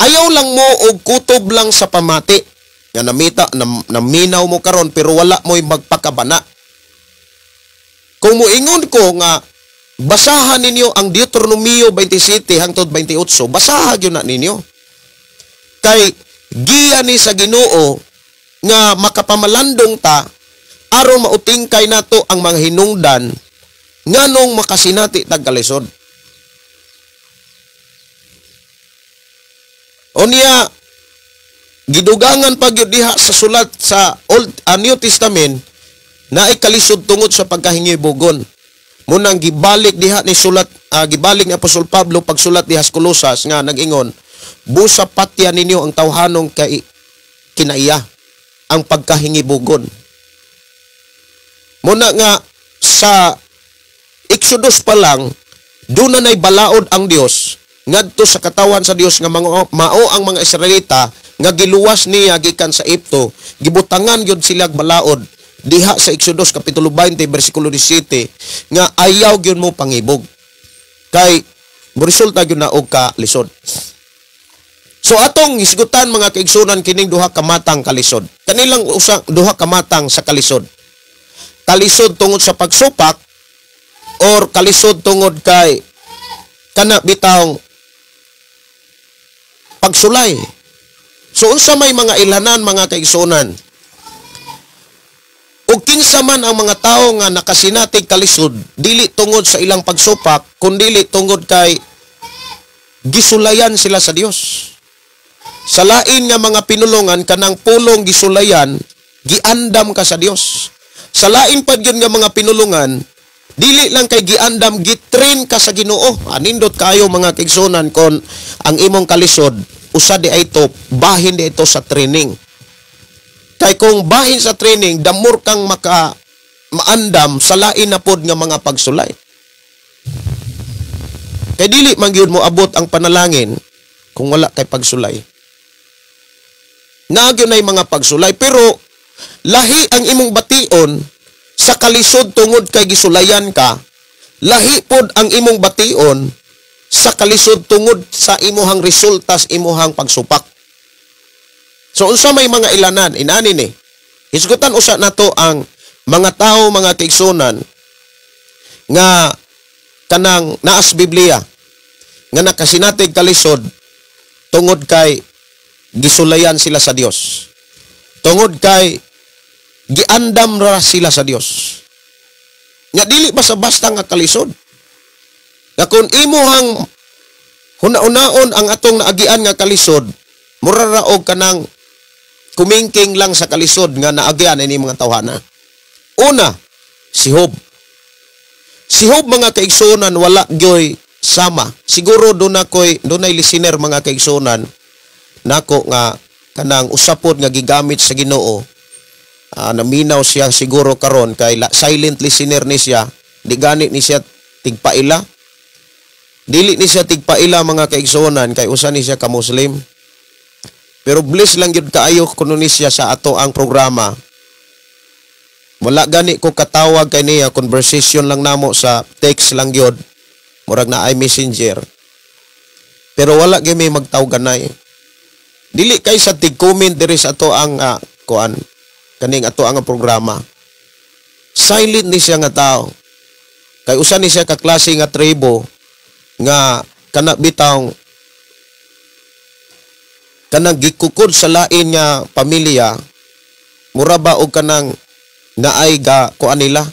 Ayaw lang mo og kutob lang sa pamati nga namita naminaw mo karon pero wala mo'y magpakabana. Kung moingon ko nga basahan ninyo ang Deuteronomio 27 hangtod 28, basaha gyud na ninyo. Kay giya ni sa Ginoo nga makapamalandong ta aron mautingkay nato ang mga hinungdan nganong makasinati tag kalisod. Unya gidugangan pa gyud diha sa sulat sa Old New Testament naay kalisod tungod sa pagkahingibugon. Munang gibalik diha ni sulat gibalik ni Apostol Pablo pagsulat diha sa Colosas nga nag-ingon, busa patya ninyo ang tawhanong kay kinaiya ang pagkahingibugon. Muna nga sa Exodus pa lang doon na nay balaod ang Dios ngadto sa katawan sa Dios nga mao ang mga Israelita nga giluwas niya gikan sa Egypto, gibutangan gyud sila balaod diha sa Exodus kapitulo 20 bersikulo 17 nga ayaw gyud mo pangibog kay moresulta gyud na og kalisod. So atong hisgutan mga kaigsunan kining duha ka matang kalisod. Kanilang usa duha ka matang sa kalisod. Kalisod tungod sa pagsupak or kalisod tungod kay kana bitawng pagsulay. So unsa may mga ilhanan mga kaigsunan? Ug kinsa man ang mga tawo nga nakasinatig kalisod dili tungod sa ilang pagsupak kundili tungod kay gisulayan sila sa Dios. Sa lain nga mga pinulungan kanang pulong gisulayan, giandam ka sa Dios. Sa lain pad gyud nga mga pinulungan, dili lang kay giandam, gitrain ka sa Ginoo. Anindot kayo mga kaigsunan kon ang imong kalisod usa di ay ito, bahin di ito sa training. Kay kung bahin sa training, damor kang maka maandam sa lain na pod nga mga pagsulay. Kay dili man gyud mo abot ang panalangin kung wala kay pagsulay. Naa gyud nay mga pagsulay, pero Lahi ang imong bation sa kalisod tungod kay gisulayan ka, lahi pod ang imong bation sa kalisod tungod sa imuhang resulta sa imuhang pagsupak. So unsa may mga ilanan inani ni? Hisgutan usa nato ang mga tawo, mga kaigsunan, nga kanang naas Biblia nga nakasinatig kalisod tungod kay gisulayan sila sa Dios. Tungod kay giandam ra sila sa Dios. Nga dili ba sa basta nga kalisod? Nga kung imuhang huna-unaon ang atong naagian nga kalisod, mura ra og kanang kumingking lang sa kalisod nga naagian ini mga tawhana. Una, si Job. Si Job, mga kaigsunan, wala gyoy sama. Siguro dunay listener, mga kaigsunan, nako nga kanang usapod nga gigamit sa Ginoo. Naminaw siya siguro karon kay silent listener ni siya. Di gani ni siya tigpaila. Dili ni siya tigpaila, mga kaigsunan, kay usa ni siya ka Muslim. Pero bless lang gyud kaayo kuno ni siya sa ato ang programa. Wala gani ko katawag kay niya, conversation lang namo sa text lang gyud. Murag na ay messenger. Pero wala gyud may magtawganay. Dili kay sa tig-comment diri sa ato ang kuan kaning ato ang programa. Silent ni siya nga tao. Kay usa ni siya ka klase nga tribo nga kana bitawng kanang gikukod sa lain nga pamilya, mura ba og kanang naay ga kuan nila,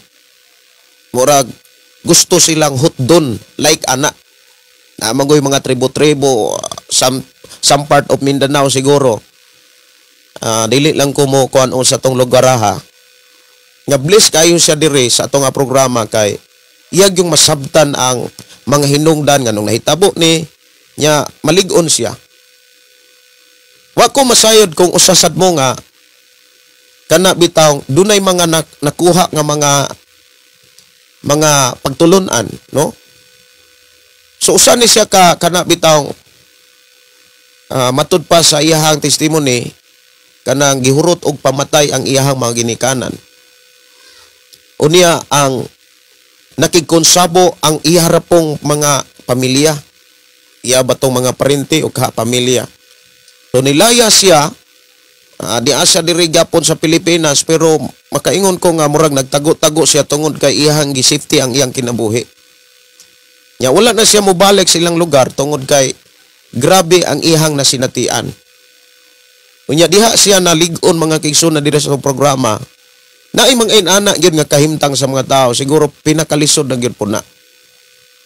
murag gusto silang hutdon like ana. Namagoy mga tribo-tribo some part of Mindanao siguro. Dili lang ko mo kuan sa tong lugar ha. Nga bless kayo siya diri sa atong nga programa kay iyag yung masabtan ang mga hinungdan nganong nahitabo ni nya malig-on siya. Wa ko masayod kung usasad mo nga kana bitaw dunay mga nakuha nga mga pagtulunan, no? So usa ni siya ka kana bitaw matud pa sa iyahang testimony kanang gihurot og pamatay ang iyahang mga ginikanan. Unya ang nakigkonsabo ang iharapong mga pamilya, iya ba tong mga parente o ka pamilya. So nilaya siya, di asa diri gyapon sa Pilipinas, pero makaingon ko nga murag nagtago-tago siya tungod kay iyahang gi-safety ang iyang kinabuhi. Nya wala na siya mobalik sa ilang lugar tungod kay grabe ang iyahang nasinatian. Unya diha siya nalig-on, mga kaigsoon, na diri sa programa. Naay mga inana gyud nga kahimtang sa mga tao, siguro pinakalisod na gyud po na.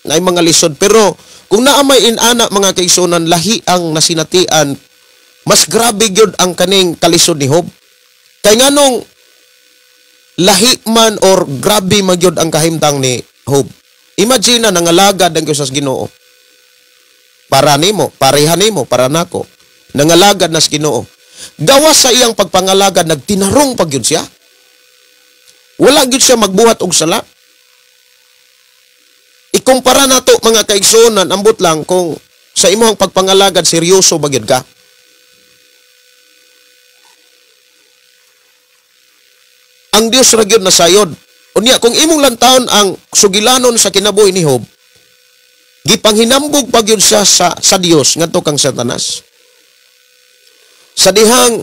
Naay mga lisod, pero kung naa may inana, mga kaigsunan, lahi ang nasinatian, mas grabe gyud ang kaning kalisod ni Job. Kay nganong lahi man or grabe man gyud ang kahimtang ni Job. Imagine na nangalagad ang Diyos sa Ginoo. Para nimo, pareha nimo, para nako. Nangalagad na sa Ginoo. Gawas sa iyang pagpangalagad, nagtinarong pag yun siya. Wala gyud siya magbuhat og sala. Ikumpara nato, mga kaigsuonan, ambot lang kung sa imong pagpangalagad seryoso ba gyud ka. Ang Dios ra gyud nasayod. Unya kung imong lantawon ang sugilanon sa kinabuhi ni Job, gipanghinambog pa gyud siya sa Dios ngadto kang Satanas. Sa dihang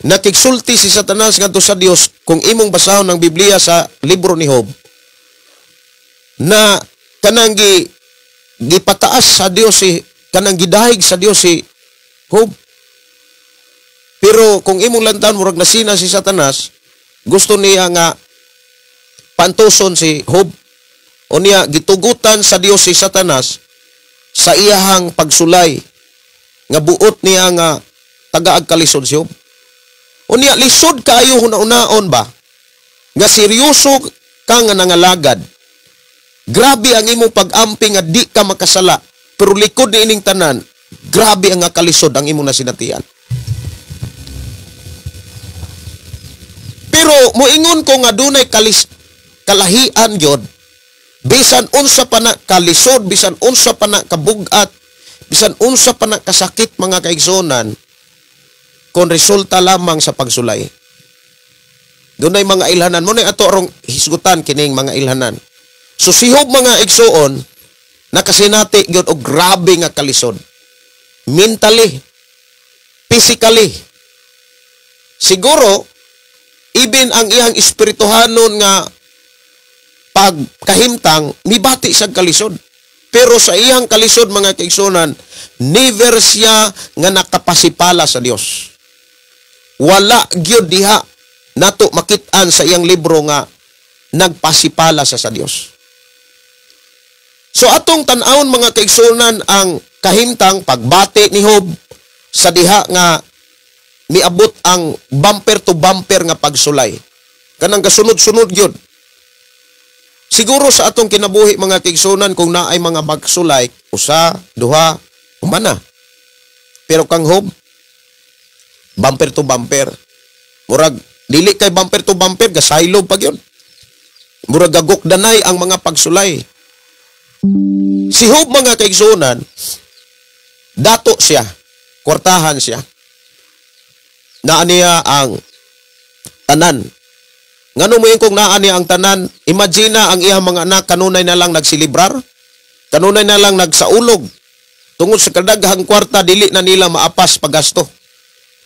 nakigsulti si Satanas ngadto sa Dios, kung imong basahon ang Biblia sa libro ni Job, na kanang gipataas sa Dios si kanang gidahig sa Dios si Job. Pero kung imong lantawon murag nasina si Satanas, gusto niya nga pantuson si Job. O niya gitugutan sa Dios si Satanas sa iyahang pagsulay nga buot niya nga tagaag kalisod si Job. O niya lisod kaayo huna-unaon ba nga seryoso ka nga nangalagad. Grabe ang imong pag-ampi nga di ka makasala, pero likod ni ining tanan, grabe ang nga kalisod ang imong nasinatian. Pero moingon ko nga dunay kalahian gyud, bisan unsa pa na kalisod, bisan unsa pa na kabugat, bisan unsa pa na kasakit, mga kaigsuonan, kon resulta lamang sa pagsulay. Dunay mga ilhanan mo na ato rong hisgutan kining mga ilhanan. So si Job, mga igsuon, nakasinati gyud og grabe nga kalisod. Mentally, physically. Siguro even ang iyang espirituhanon nga pagkahimtang mibati sa kalisod. Pero sa iyang kalisod, mga kaigsuonan, never siya nga nakapasipala sa Dios. Wala gyud diha nato makit-an sa iyang libro nga nagpasipala sa Dios. So atong tan-awon, mga kaigsuonan, ang kahimtang pagbati ni Job sa diha nga miabot ang bumper to bumper nga pagsulay. Kanang kasunod-sunod gyud. Siguro sa atong kinabuhi, mga kaigsuonan, kung naay mga magsulay, usa, duha, humana. Pero kang Job, bumper to bumper. Murag dili kay bumper to bumper, gasaylob pag yun. Murag gagukdanay ang mga pagsulay. Si Job, mga kaigsuonan, dato siya, kwartahan siya. Naa niya ang tanan. Ngano mo kung naa niya ang tanan, imagine na ang iyang mga anak kanunay na lang nagsilibrar, kanunay na lang nagsaulog. Tungod sa kadaghang kwarta, dili na nila maapas paggasto.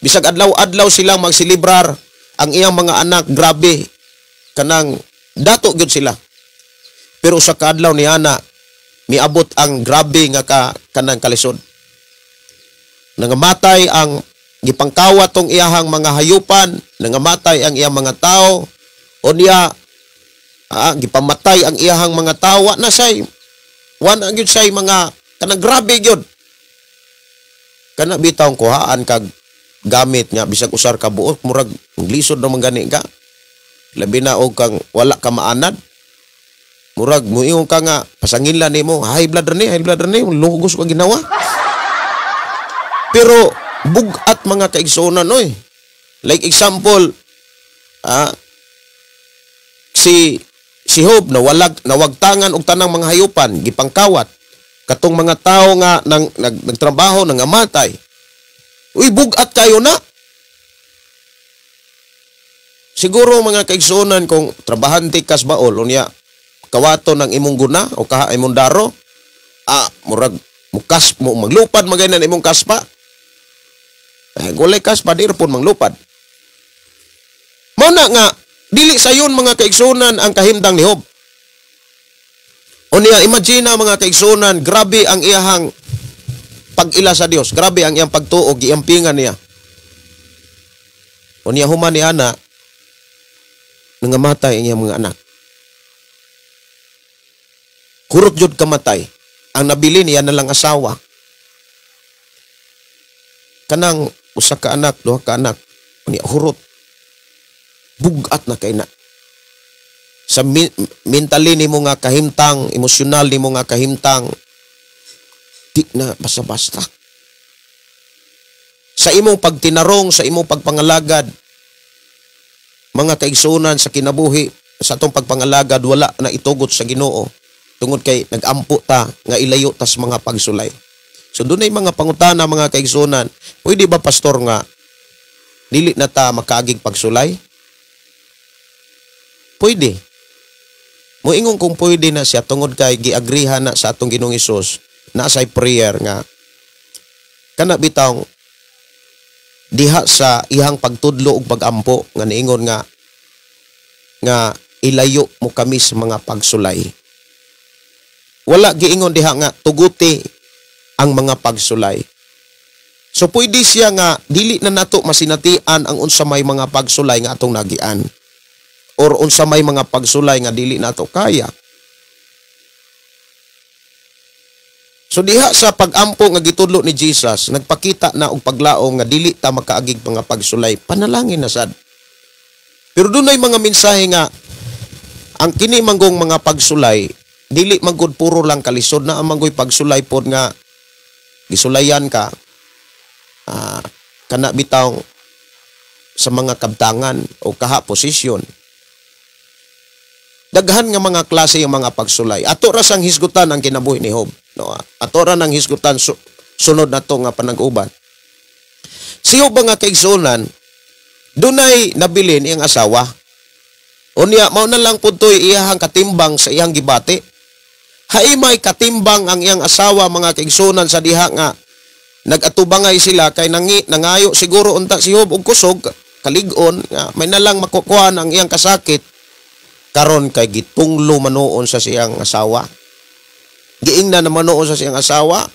Bisag adlaw-adlaw silang magsilibrar, ang iyang mga anak grabe kanang dato gyud sila. Pero sa kaadlaw ni ana, miabot ang grabe nga kanang kalisod. Nangamatay ang gipangkawat tong iyahang mga hayupan, nangamatay ang iyang mga tao, o niya gipamatay ang iyahang mga tao, wa na say, wa na gyud say mga kanang grabe gyud. Kana bitawng kuhaan kag gamit nga bisag usar ka buot, murag lisod na man gani ka. Labi na og kang wala ka maanad. Murag muingon ka nga pasanginlan nimo, high blood ra ni, high blood ra ni, lugos ka ginawa. Pero bugat, mga kaigsuonan, oy. Like example, si si Job nawalag nawagtangan og tanang mga hayupan, gipangkawat. Katong mga tawo nga nang nagtrabaho nangamatay. Uy, bugat kayo na. Siguro, mga kaigsuonan, kung trabahante kas baol unya kawato ng imong guna o kaha imong daro, murag mukas mo maglupad magay na imong kaspa. Eh, gulay kaspa di pud manglupad. Mao na nga dili sayon, mga kaigsuonan, ang kahimtang ni Job. Unya imagine na, mga kaigsuonan, grabe ang iyahang pag-ila sa Dios, grabe ang iyang pagtuo, giampingan niya. Unya human ni ana, nangamatay ang iyang mga anak. Kurot jud kamatay. Ang nabili niya na lang asawa. Kanang usa ka anak, duha ka anak, unya hurot. Bugat na kay na. Sa mentally nimo nga kahimtang, emosyonal nimo nga kahimtang, di na basta-basta. Sa imong pagtinarong, sa imong pagpangalagad, mga kaigsuonan, sa kinabuhi, sa atong pagpangalagad, wala na itugot sa Ginoo. Tungod kay nagampo ta nga ilayo tas mga pagsulay. So dunay mga pangutana, mga kaigsuonan, pwede ba, pastor, nga dili na ta makaagig pagsulay? Pwede. Moingon kung pwede na siya tungod kay giagrihan na sa atong Ginoong Hesus na say prayer nga kana bitawng diha sa iyang pagtudlo ug pagampo nga niingon nga nga ilayo mo kami sa mga pagsulay. Wala giingon diha nga tuguti ang mga pagsulay. So pwede siya nga dili na nato masinatian ang unsa may mga pagsulay nga atong nagian or unsa may mga pagsulay nga dili nato kaya. So diha sa pagampo nga gitudlo ni Jesus, nagpakita na og paglaom nga dili ta makaagig mga pagsulay, panalangin na sad. Pero dunay mga mensahe nga ang kini manggong mga pagsulay dili manggod puro lang kalisod, na ang manggoy pagsulay pod nga gisulayan ka, kana bitaw sa mga kabtangan o kaha posisyon. Daghan nga mga klase ang mga pagsulay. Ato ra sang hisgutan ang kinabuhi ni Job. No, ato ra nang hisgutan sunod na to nga panag-uban. Si Job nga kaigsuonan, dunay nabilin iyang asawa. Unya mao na lang pud toy iyahang katimbang sa iyang gibati. Haimay katimbang ang iyang asawa mga kaigsunan sa diha nga nagatubangay sila kay nangayo siguro unta si Job og kusog kalig-on nga may nalang makukuha ang iyang kasakit karon kay gitunglo manuon sa siyang asawa. Giingna na manuon sa siyang asawa.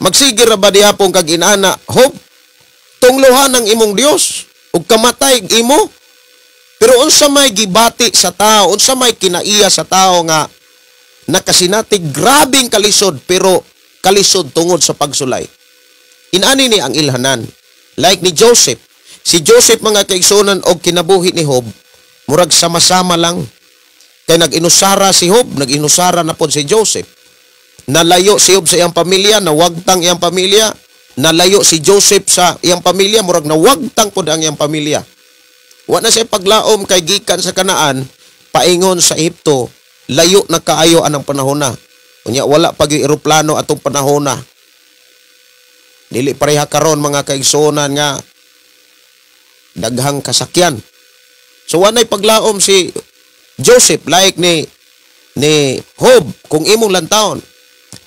Magsige ra ba dihapon kag inana, Job, tunglohan ang imong Dios ug kamatay imo. Pero unsa may gibati sa tao, unsa may kinaiya sa tao nga nakasinati grabing kalisod pero kalisod tungod sa pagsulay. Inani ni ang ilhanan. Like ni Joseph. Si Joseph mga kaigsunan og kinabuhi ni Job, murag sama-sama lang. Kay nag-inusara si Job, nag-inusara na pod si Joseph. Nalayo si Job sa iyang pamilya, nawagtang iyang pamilya. Nalayo si Joseph sa iyang pamilya, murag nawagtang pod ang iyang pamilya. Wa na siya paglaom kay gikan sa Kanaan, paingon sa Ehipto, layo na kaayo anang panahona. Unya wala pag eroplano atong panahona. Dili pareha karon mga kaigsuonan nga daghang kasakyan. So wanay paglaom si Joseph like ni Job kung imong lantawon.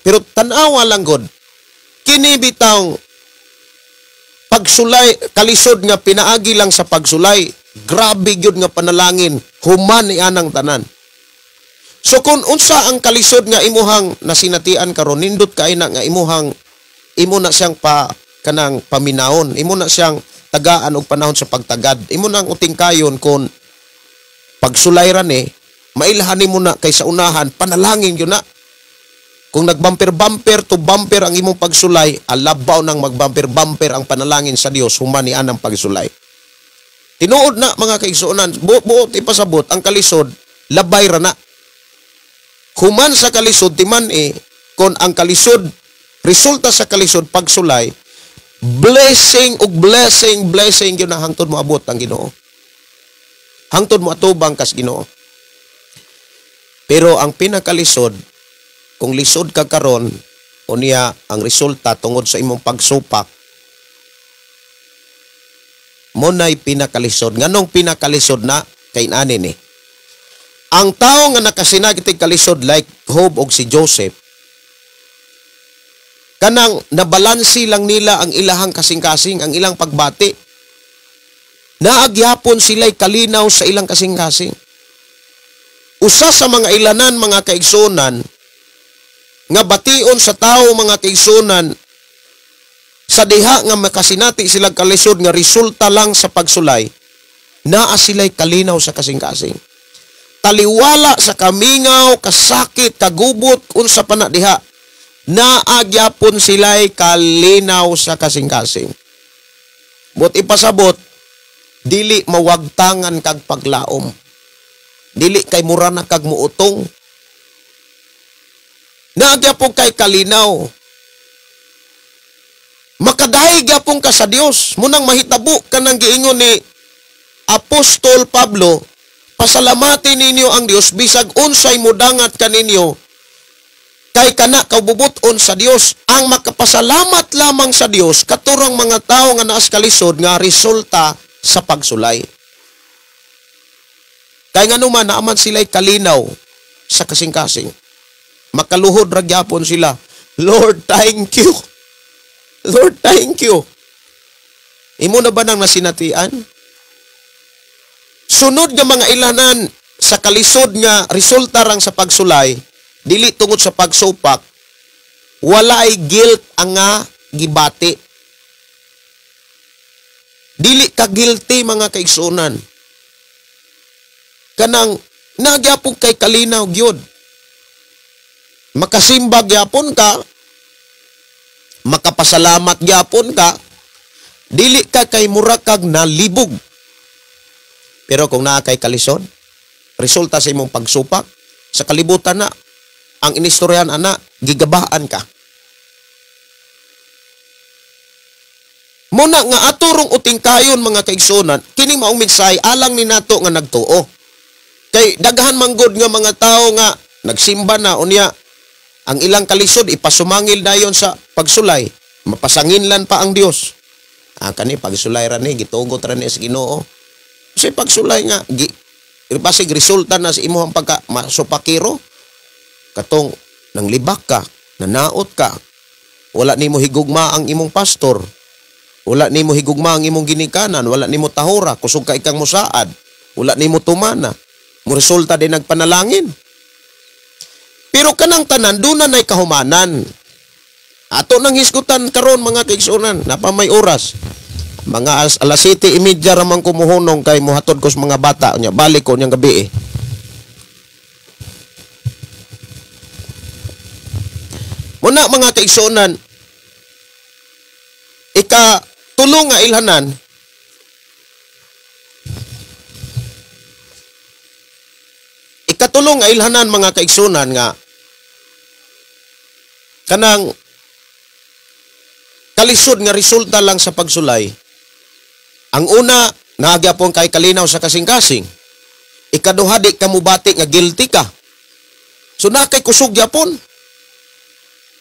Pero tan-awa lang god kini bitawng pagsulay, kalisod nga pinaagi lang sa pagsulay, grabe gyud nga panalangin human ni anang tanan. So kung unsa ang kalisod nga imuhang nasinatian karon, nindot kay na nga imuhang imo na siyang pa kanang paminawon, imo na siyang tagaan og panahon sa pagtagad, imo na ang utingkayon kon pagsulay ra ni mailhan nimo na kay sa unahan panalangin gyud na. Kung nagbumper-bumper to bumper ang imong pagsulay, alabaw nang magbumper-bumper ang panalangin sa Dios human ni anang pagsulay. Tinuod na mga kaigsuonan, buot ipasabot ang kalisod, labay ra na. Human sa kalisod timan kon ang kalisod resulta sa kalisod pagsulay, blessing ug blessing, blessing gyud na hangtod moabot ang Ginoo. Hangtod mo atubang kas Ginoo. Pero ang pinakalisod, kung lisod ka karon, unya ang resulta tungod sa imong pagsupak, mo na'y pinakalisod. Nganong pinakalisod na? Kay ani ni. Ang tao nga nakasinagit kalisod like Job og si Joseph, kanang nabalansi lang nila ang ilahang kasing-kasing, ang ilang pagbati. Naagyapon sila'y kalinaw sa ilang kasing-kasing. Usa sa mga ilanan mga kaigsunan, nga bation sa tao mga kaigsunan, sa diha nga makasinati silang kalisod nga resulta lang sa pagsulay, naa sila'y kalinaw sa kasing-kasing. Taliwala sa kamingaw, kasakit, kagubot, unsa pa na diha, naagyapon sila'y kalinaw sa kasing-kasing. But ipasabot, dili mawagtangan kag paglaom. Dili kay mura na kag muutong. Naagyapon kay kalinaw. Makadaig gyapon ka sa Dios. Munang mahitabo kanang giingon ni Apostol Pablo, pasalamati ninyo ang Dios bisag unsay mudangat kaninyo, kay kana kaububuton sa Dios. Ang makapasalamat lamang sa Dios katurang mga tawo nga naas kalisod nga resulta sa pagsulay. Kay nganuman naaman sila'y kalinaw sa kasing-kasing. Makaluhod ra gyapon sila. Lord, thank you. Lord, thank you. Imo na ba nang nasinatian? Sunod nga mga ilanan sa kalisod nga resulta rang sa pagsulay, dili tungod sa pagsupak, wala ay guilt ang nga gibati. Dili ka guilty mga kaigsuonan. Kanang nagyapon kay kalinaw gyud. Makasimba gyapon ka, makapasalamat gyapon ka, dili ka kay mura kag nalibog. Pero kung naa kay kalisod, resulta sa imong pagsupak, sa kalibutan na, ang inistoryahan ana, gigabaan ka. Muna nga aturong utingkayon mga kaigsunan, kini maong mensahe alang ni nato nga nagtuo. Kay daghan manggod nga mga tao nga nagsimba na unya ang ilang kalisod ipasumangil dayon sa pagsulay, mapasanginlan pa ang Dios. Ah, kani pagsulay ra ni, gitugot ra ni sa Ginoo. Kasi pagsulay nga Basig resulta na sa imong pagka masupakiro, katong nanglibak ka, nanaot ka, wala nimo higugma ang imong pastor, wala nimo higugma ang imong ginikanan, wala nimo tahura, kusog ka ikang musaad, wala nimo tumana, mo resulta din nagpanalangin. Pero kanang tanan doon na nay kahumanan. Ato nang hisgutan karon mga kaigsuonan, napa may oras. Mga alas 7:30 ramang kumuhunong kay muhatod ko sa mga bata nya, balik ko niyang gabi eh. Muna mga kaigsuonan, ika tulong nga ilhanan, ikatulong nga ilhanan mga kaigsuonan nga kanang kalisod nga resulta lang sa pagsulay. Ang una, naagyapon kay kalinaw sa kasing-kasing. Ikaduha, di ka mubati nga guilty ka. So na kay kusog gyapon.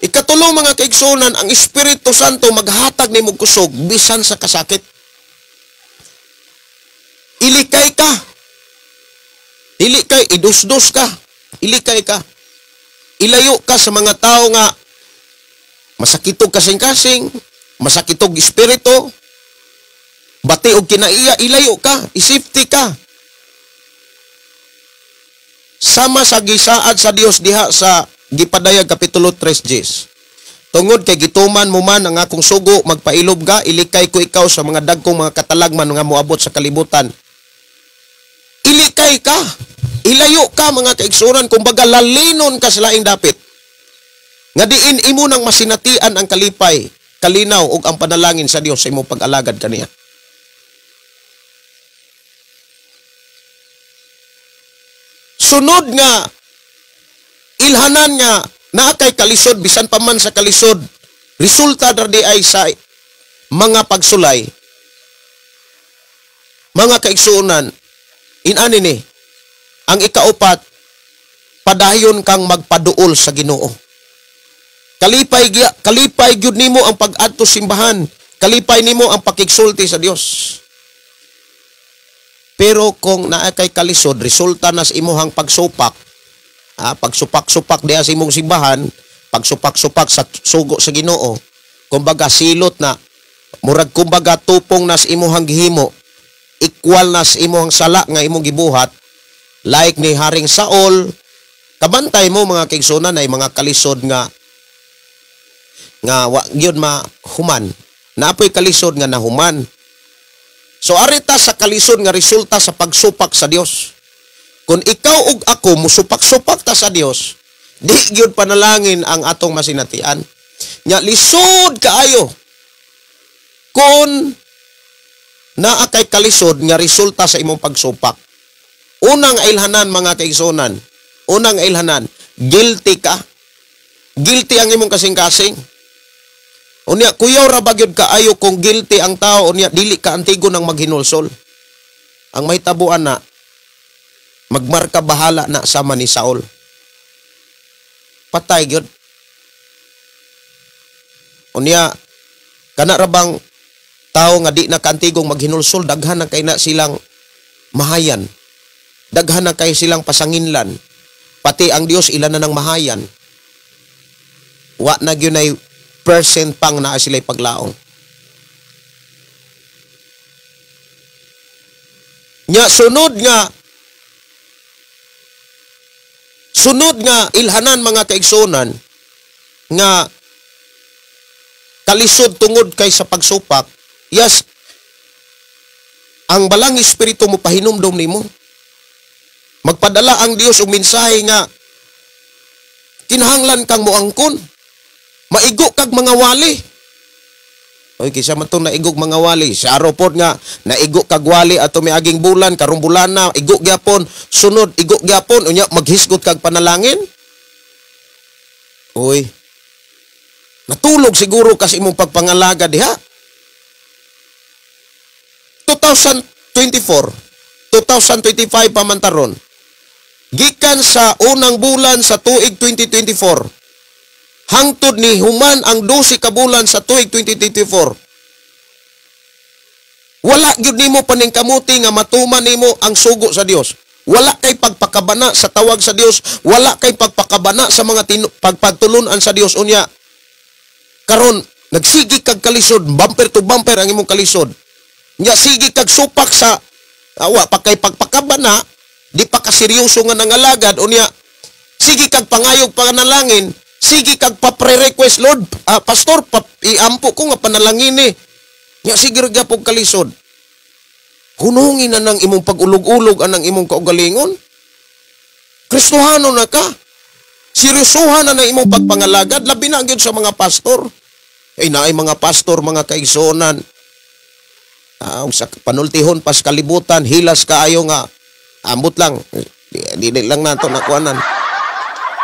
Ikatulo mga kaigsuonan, ang Espiritu Santo maghatag nimo kusog bisan sa kasakit. Ilikay ka. Dili kay idusdos ka. Ilikay ka. Ilayo ka sa mga tao nga masakitog kasing-kasing, masakitog espiritu, bati og kinaiya, ilayo ka, isafety ka. Sama sa gisaad sa Dios diha sa gipadayag Kapitulo 3 Gs. Tungod kay gituman mo man ang akong sugo, magpailob ka, ilikay ko ikaw sa mga dagkong mga katalagman nga moabot sa kalibutan. Ilikay ka, ilayo ka mga kaigsuonan, kumbaga lalinon ka sa laing dapit. Nga diin imo nang masinatian ang kalipay, kalinaw ug ang panalangin sa Dios sa imong pag-alagad kaniya. Sunod nga ilhanan nga naa kay kalisod, bisan pa man sa kalisod, resulta diri ay sa mga pagsulay. Mga kaigsuonan, inani ni ang ikaupat, padayon kang magpaduol sa Ginoo. Kalipay kalipay gyud nimo ang pag-adto simbahan, kalipay nimo ang pakigsulti sa Dios. Pero kung naa kay kalisod, resulta na sa imuhang pagsupak, pagsupak-supak diha sa imong simbahan, pagsupak-supak sa sugo sa Ginoo, kumbaga silot na, murag kumbaga tupong na sa imuhang gihimo, equal na sa imuhang sala nga imong gibuhat, like ni Haring Saul. Kabantay mo mga kaigsuonan ay mga kalisod nga wa gyud mahuman. Naapoy kalisod nga nahuman. So arita sa kalisod nga resulta sa pagsupak sa Dios. Kung ikaw ug ako musupak-supak ta sa Dios, di gyud panalangin ang atong masinatian. Nya lisod kaayo kung naa kay kalisod nga resulta sa imong pagsupak. Unang ailhanan mga kaigsuonan, unang ailhanan, guilty ka. Guilty ang imong kasing-kasing. Unya kuyaw ra ba gyud kaayo kung guilty ang tao, unya dili ka antigo nang maghinulsol. Ang mahitabuan na magmarka bahala na sama ni Saul. Patay gyud. Unya kana ra bang tao nga di na kaantigong maghinulsol, daghan na kay na silang mahayan. Daghan na kay silang pasanginlan. Pati ang Dios ila na nang mahayan. Wa na gyud nay percent pang naa sila'y paglaong. Nya sunod nga ilhanan mga kaigsuonan nga kalisod tungod kay sa pagsupak, yes, ang balang espiritu mo pahinumdom nimo. Magpadala ang Dios og mensahe nga kinahanglan kang moangkon. Maigo kag mga wali. Oy, kisa man tong naigog mga wali. Sa aeroport nga naigo kag wali ato miaging bulan, karong bulan na igo gyapon, sunod igo gyapon, unya maghisgot kag panalangin. Oy. Natulog siguro kasi imong pagpangalaga diha. 2024, 2025 pa man taron. Gikan sa unang bulan sa tuig 2024 hangtod ni human ang 12 ka bulan sa tuig 2024. Wala gyud nimo paningkamuti nga matuman nimo ang sugo sa Dios. Wala kay pagpakabana sa tawag sa Dios, wala kay pagpakabana sa mga pagpagtulunan sa Dios. Unya karon nagsigi kag kalisod, bumper to bumper ang imong kalisod. Nya sige kag supak sa awa pa kay pagpakabana, di pa ka seryoso nga nangalagad. Unya sige kag pangayog panalangin, sige kag pa-pre-request, Lord, pastor, iampo ko nga panalangin eh. Nya sige ra gyapon kalisod. Hunungin na nang imong pag-ulog-ulog anang imong kaugalingon. Kristohano na ka. Seryosohan na nang imong pagpangalagad, labi na gyud sa mga pastor. Ay naay mga pastor, mga kaigsuonan. Sa panultihon pas kalibutan, hilas kaayo nga ambot lang. Di lang nato nakuanan.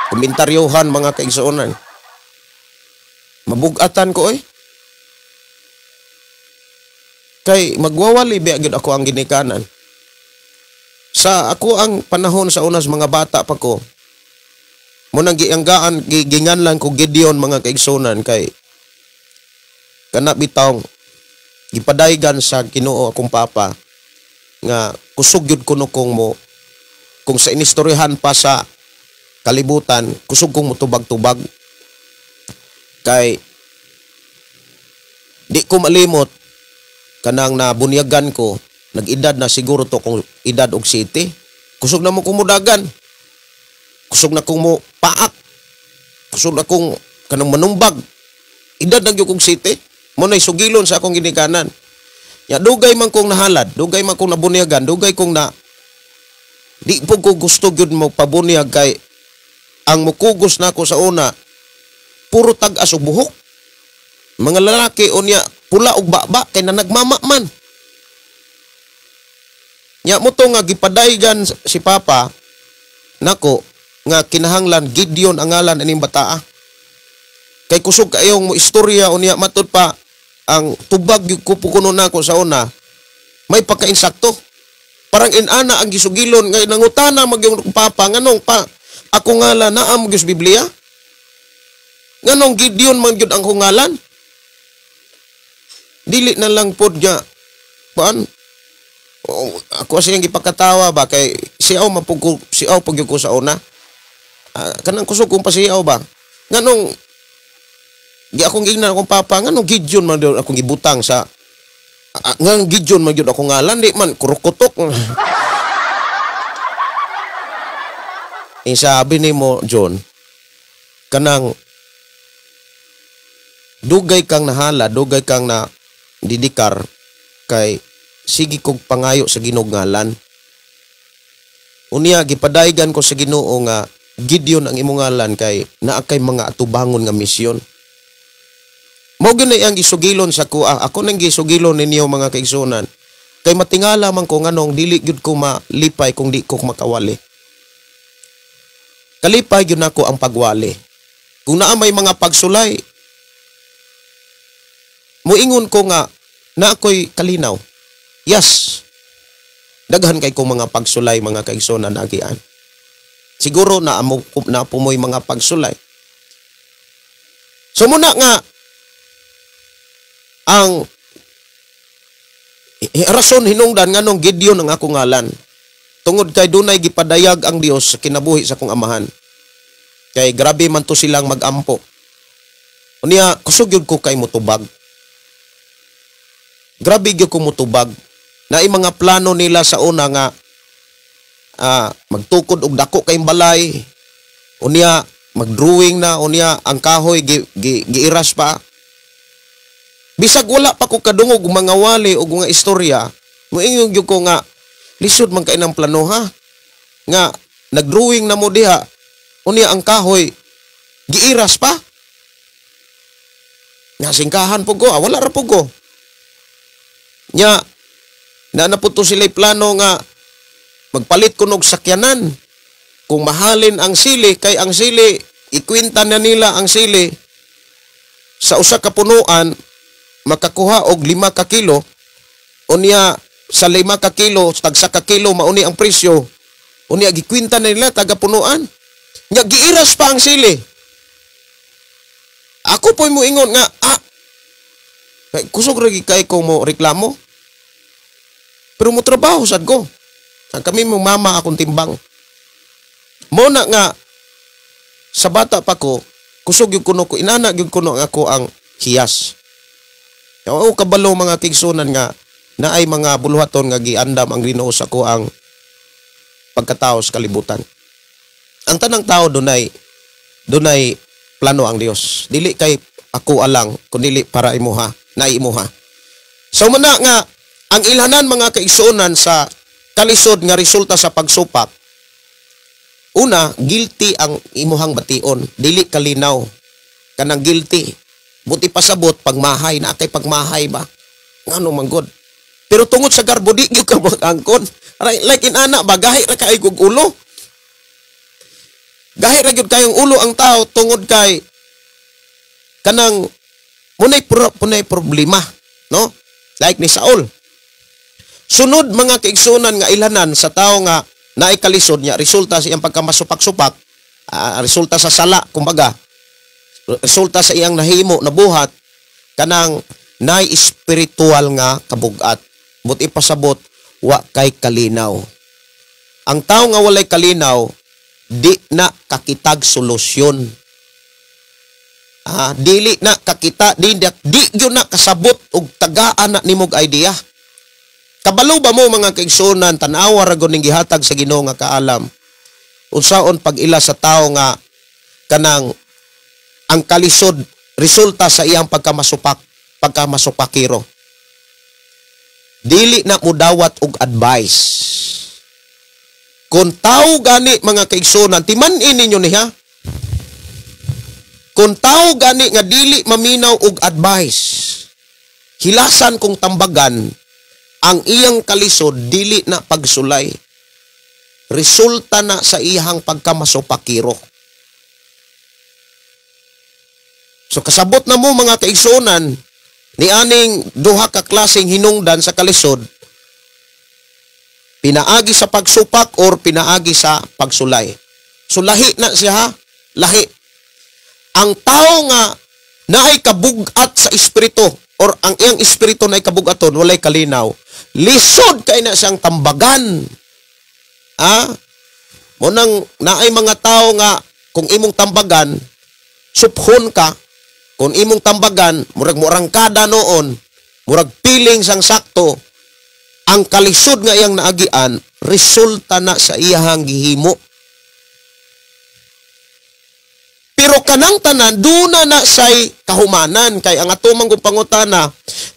Komentaryohan mga kaigsuonan. Mabugatan ko eh. Kay magwawali biya gyud ako ang ginikanan. Sa ako ang panahon sa unas mga bata pa ko, munang gianggaan, ginganlan ko Gideon mga kaigsuonan, kay kana bitawng gipadaygan sa Ginoo akong papa nga kusog gyud kuno kong mo, kung sa inistoryahan pa sa kalibutan, kusog kong motubag-tubag. Kay di ko malimot kanang nabunyagan ko, nag-edad na siguro to kung edad og city. Kusog na mo kumudagan. Kusog na kong mo paak. Kusog na kong kanang manumbag. Edad na gyud kong city. Mo nay sugilon sa akong ginikanan. Ya dugay man kong nahalad, dugay man kong nabunyagan, dugay kong na di po ko gusto gyud mo pabunyag kay ang mukugos nako sa una puro tag-as og buhok. Mga lalaki unya pula og baba kay na nagmama man. Nya mo to nga gipadaygan si Papa nako nga kinahanglan Gideon ang ngalan aning bataa. Kay kusog kayong mo istorya unya matud pa ang tubag gyud ko kuno nako sa una may pagkainsakto. Parang inana ang gisugilon nga nangutana magyung papa nganong pa ako ngalan naa mo gyud sa Biblia? Nganong Gideon man gyud ang ngalan? Dili na lang pod nga kuan. Oh, ako siyang gipakatawa ba kay siaw mapug siaw pag ko sa una. Kanang kusog kong pasiaw ba? Nganong gi akong giingnan akong papa nganong Gideon man gyud akong gibutang sa nganong Gideon man gyud akong ngalan di man kurukutok. Eh, sabi nimo John, kanang dugay kang nahala, dugay kang na didikar kay sige kog pangayo sa Ginoo ngalan. Unya gipadaygan ko sa Ginoo nga Gideon ang imong ngalan kay naa kay mga atubangon nga misyon. Mao gyud na ang gisugilon sa kuha. Ako nang gisugilon ninyo mga kaigsuonan. Kay matingala man ko nganong dili gyud ko malipay kung di ko makawali. Kalipay gyud nako ang pagwali. Kung naa may mga pagsulay, muingon ko nga na ako'y kalinaw. Yes. Daghan kay kong mga pagsulay mga kaigsuonan agian. Siguro na amo na pumoy mga pagsulay. So muna nga ang rason hinungdan nganong Gideon ang akong ngalan. Tungod kay dunay gipadayag ang Dios sa kinabuhi sa akong amahan. Kay grabe man to silang magampo. Unya kusog gyud ko kay motubag. Grabe gyud ko motubag. Naay mga plano nila sa una nga magtukod og dako kay balay. Unya magdrawing na, unya ang kahoy giiras pa. Bisag wala pa ko kadungog mga wali og mga istorya, moingon gyud ko nga lisod man kay nang plano ha. Nga nagdrawing na mo diha, unya ang kahoy giiras pa. Nasingkahan po ko, wala ra po ko. Nya na naputo sila'y plano nga magpalit ko og sakyanan. Kung mahalin ang sili, kay ang sili, ikwinta na nila ang sili sa usa ka punuan, makakuha og 5 ka kilo. Unya sa 5 ka kilo, tagsa ka kilo, mauni ang presyo. Unya gikwinta na nila taga punuan. Nya giiras pa ang sili. Ako po'y moingon nga, kusog ra kay ko mo reklamo. Pero mo trabaho sad ko. Ang kami mong mama akong timbang. Mo na nga sa bata pa ko, kusog yung kuno ko, inana gyud kuno ang ako ang hiyas. Oo, kabalo mga kaigsuonan nga naay mga buluhaton nga giandam ang Ginoo sa ko ang pagkatao sa kalibutan. Ang tanang tao dunay dunay plano ang Dios. Dili kay ako alang kundi para imuha, na imuha. So muna nga ang ilhanan mga kaigsuonan sa kalisod nga resulta sa pagsupak. Una, guilty ang imuhang bation, dili kalinaw. Kanang guilty. Buti pasabot pagmahay na kay pagmahay ba. Ngano man gud. Pero tungod sa garbo di gyud ka angkon. Like inana ba, gahi ra kay kog ulo. Gahi ra gyud kayong ulo ang tao tungod kay kanang munay problema, no? Like ni Saul. Sunod mga kaigsunan nga ilanan sa tao nga naay kalisod niya, resulta sa iyang pagkamasupak-supak, resulta sa sala, kumbaga, resulta sa iyang nahimo na buhat, kanang naay espiritual nga kabugat. But ipasabot, wa kay kalinaw. Ang tao nga walay kalinaw, di na kakitag solusyon. Dili na kakita, di gyud na kasabot og tagaan na nimog idea. Kabalo ba mo mga kaigsuonan, tan-awa ra gud ning gihatag sa Ginoo nga kaalam. Unsaon pag-ila sa tao nga kanang ang kalisod resulta sa iyang pagkamasupak, pagkamasupakiro. Dili na mudawat og advice. Kung tao gani mga kaigsuonan, timan-in ninyo niya. Kung tao gani nga dili maminaw og advice, hilasan kong tambagan ang iyang kalisod dili na pagsulay. Resulta na sa iyang pagkamasupakiro. So kasabot na mo mga kaigsuonan ni aning duha ka klaseng hinungdan sa kalisod, pinaagi sa pagsupak or pinaagi sa pagsulay. So lahi na siya ha, lahi. Ang tao nga naay kabugat sa espiritu or ang iyang espiritu naay kabugaton, walay kalinaw, lisod kay na siyang tambagan. Munang naay mga tao nga kung imong tambagan, suphon ka. Kung imong tambagan, murag murangkada noon, murag piling sang sakto, ang kalisod nga iyang naagian, resulta na sa iyahang gihimo. Pero kanang tanan, duna na say kahumanan. Kay ang ato man kung pangutana,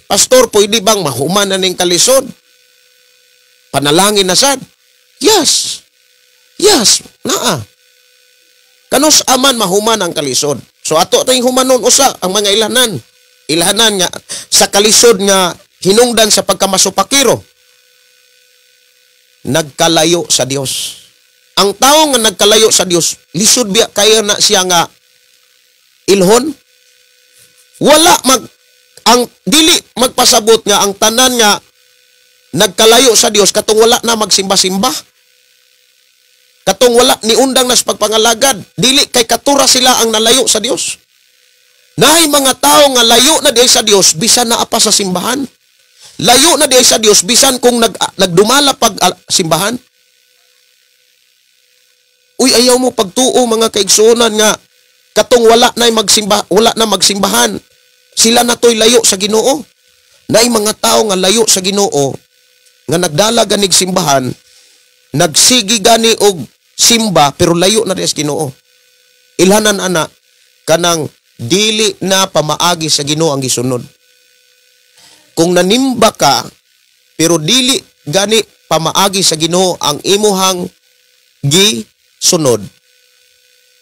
Pastor, pwede bang mahuman na ning kalisod? Panalangin na sad? Yes. Yes, naa. Kanus aman mahuman ang kalisod. So ato tayong humanon usa ang mga ilahanan. Ilahanan nga sa kalisod nga hinungdan sa pagkamasupakiro. Nagkalayo sa Dios. Ang tao nga nagkalayo sa Dios, lisod biya kaya na siya nga ilhon. Wala mag ang dili magpasabot nga ang tanan nga nagkalayo sa Dios katong wala na magsimba-simba. Katong wala ni undang nas pagpangalagad, dili kay katura sila ang nalayo sa Dios. Naay mga tao nga layo na diay sa Dios bisan naa pa sa simbahan. Layo na diay sa Dios bisan kung nagdumala pag simbahan. Uy, ayaw mo pagtuo mga kaigsuonan nga katong wala na magsimba, wala na magsimbahan. Sila na to'y layo sa Ginoo. Naay mga tao nga layo sa Ginoo nga nagdala ganig simbahan, nagsigi gani og simba pero layo na diay sa Ginoo. Ilhanan ana kanang dili na pamaagi sa Ginoo ang gisunod. Kung nanimba ka pero dili gani pamaagi sa Ginoo ang imuhang gisunod,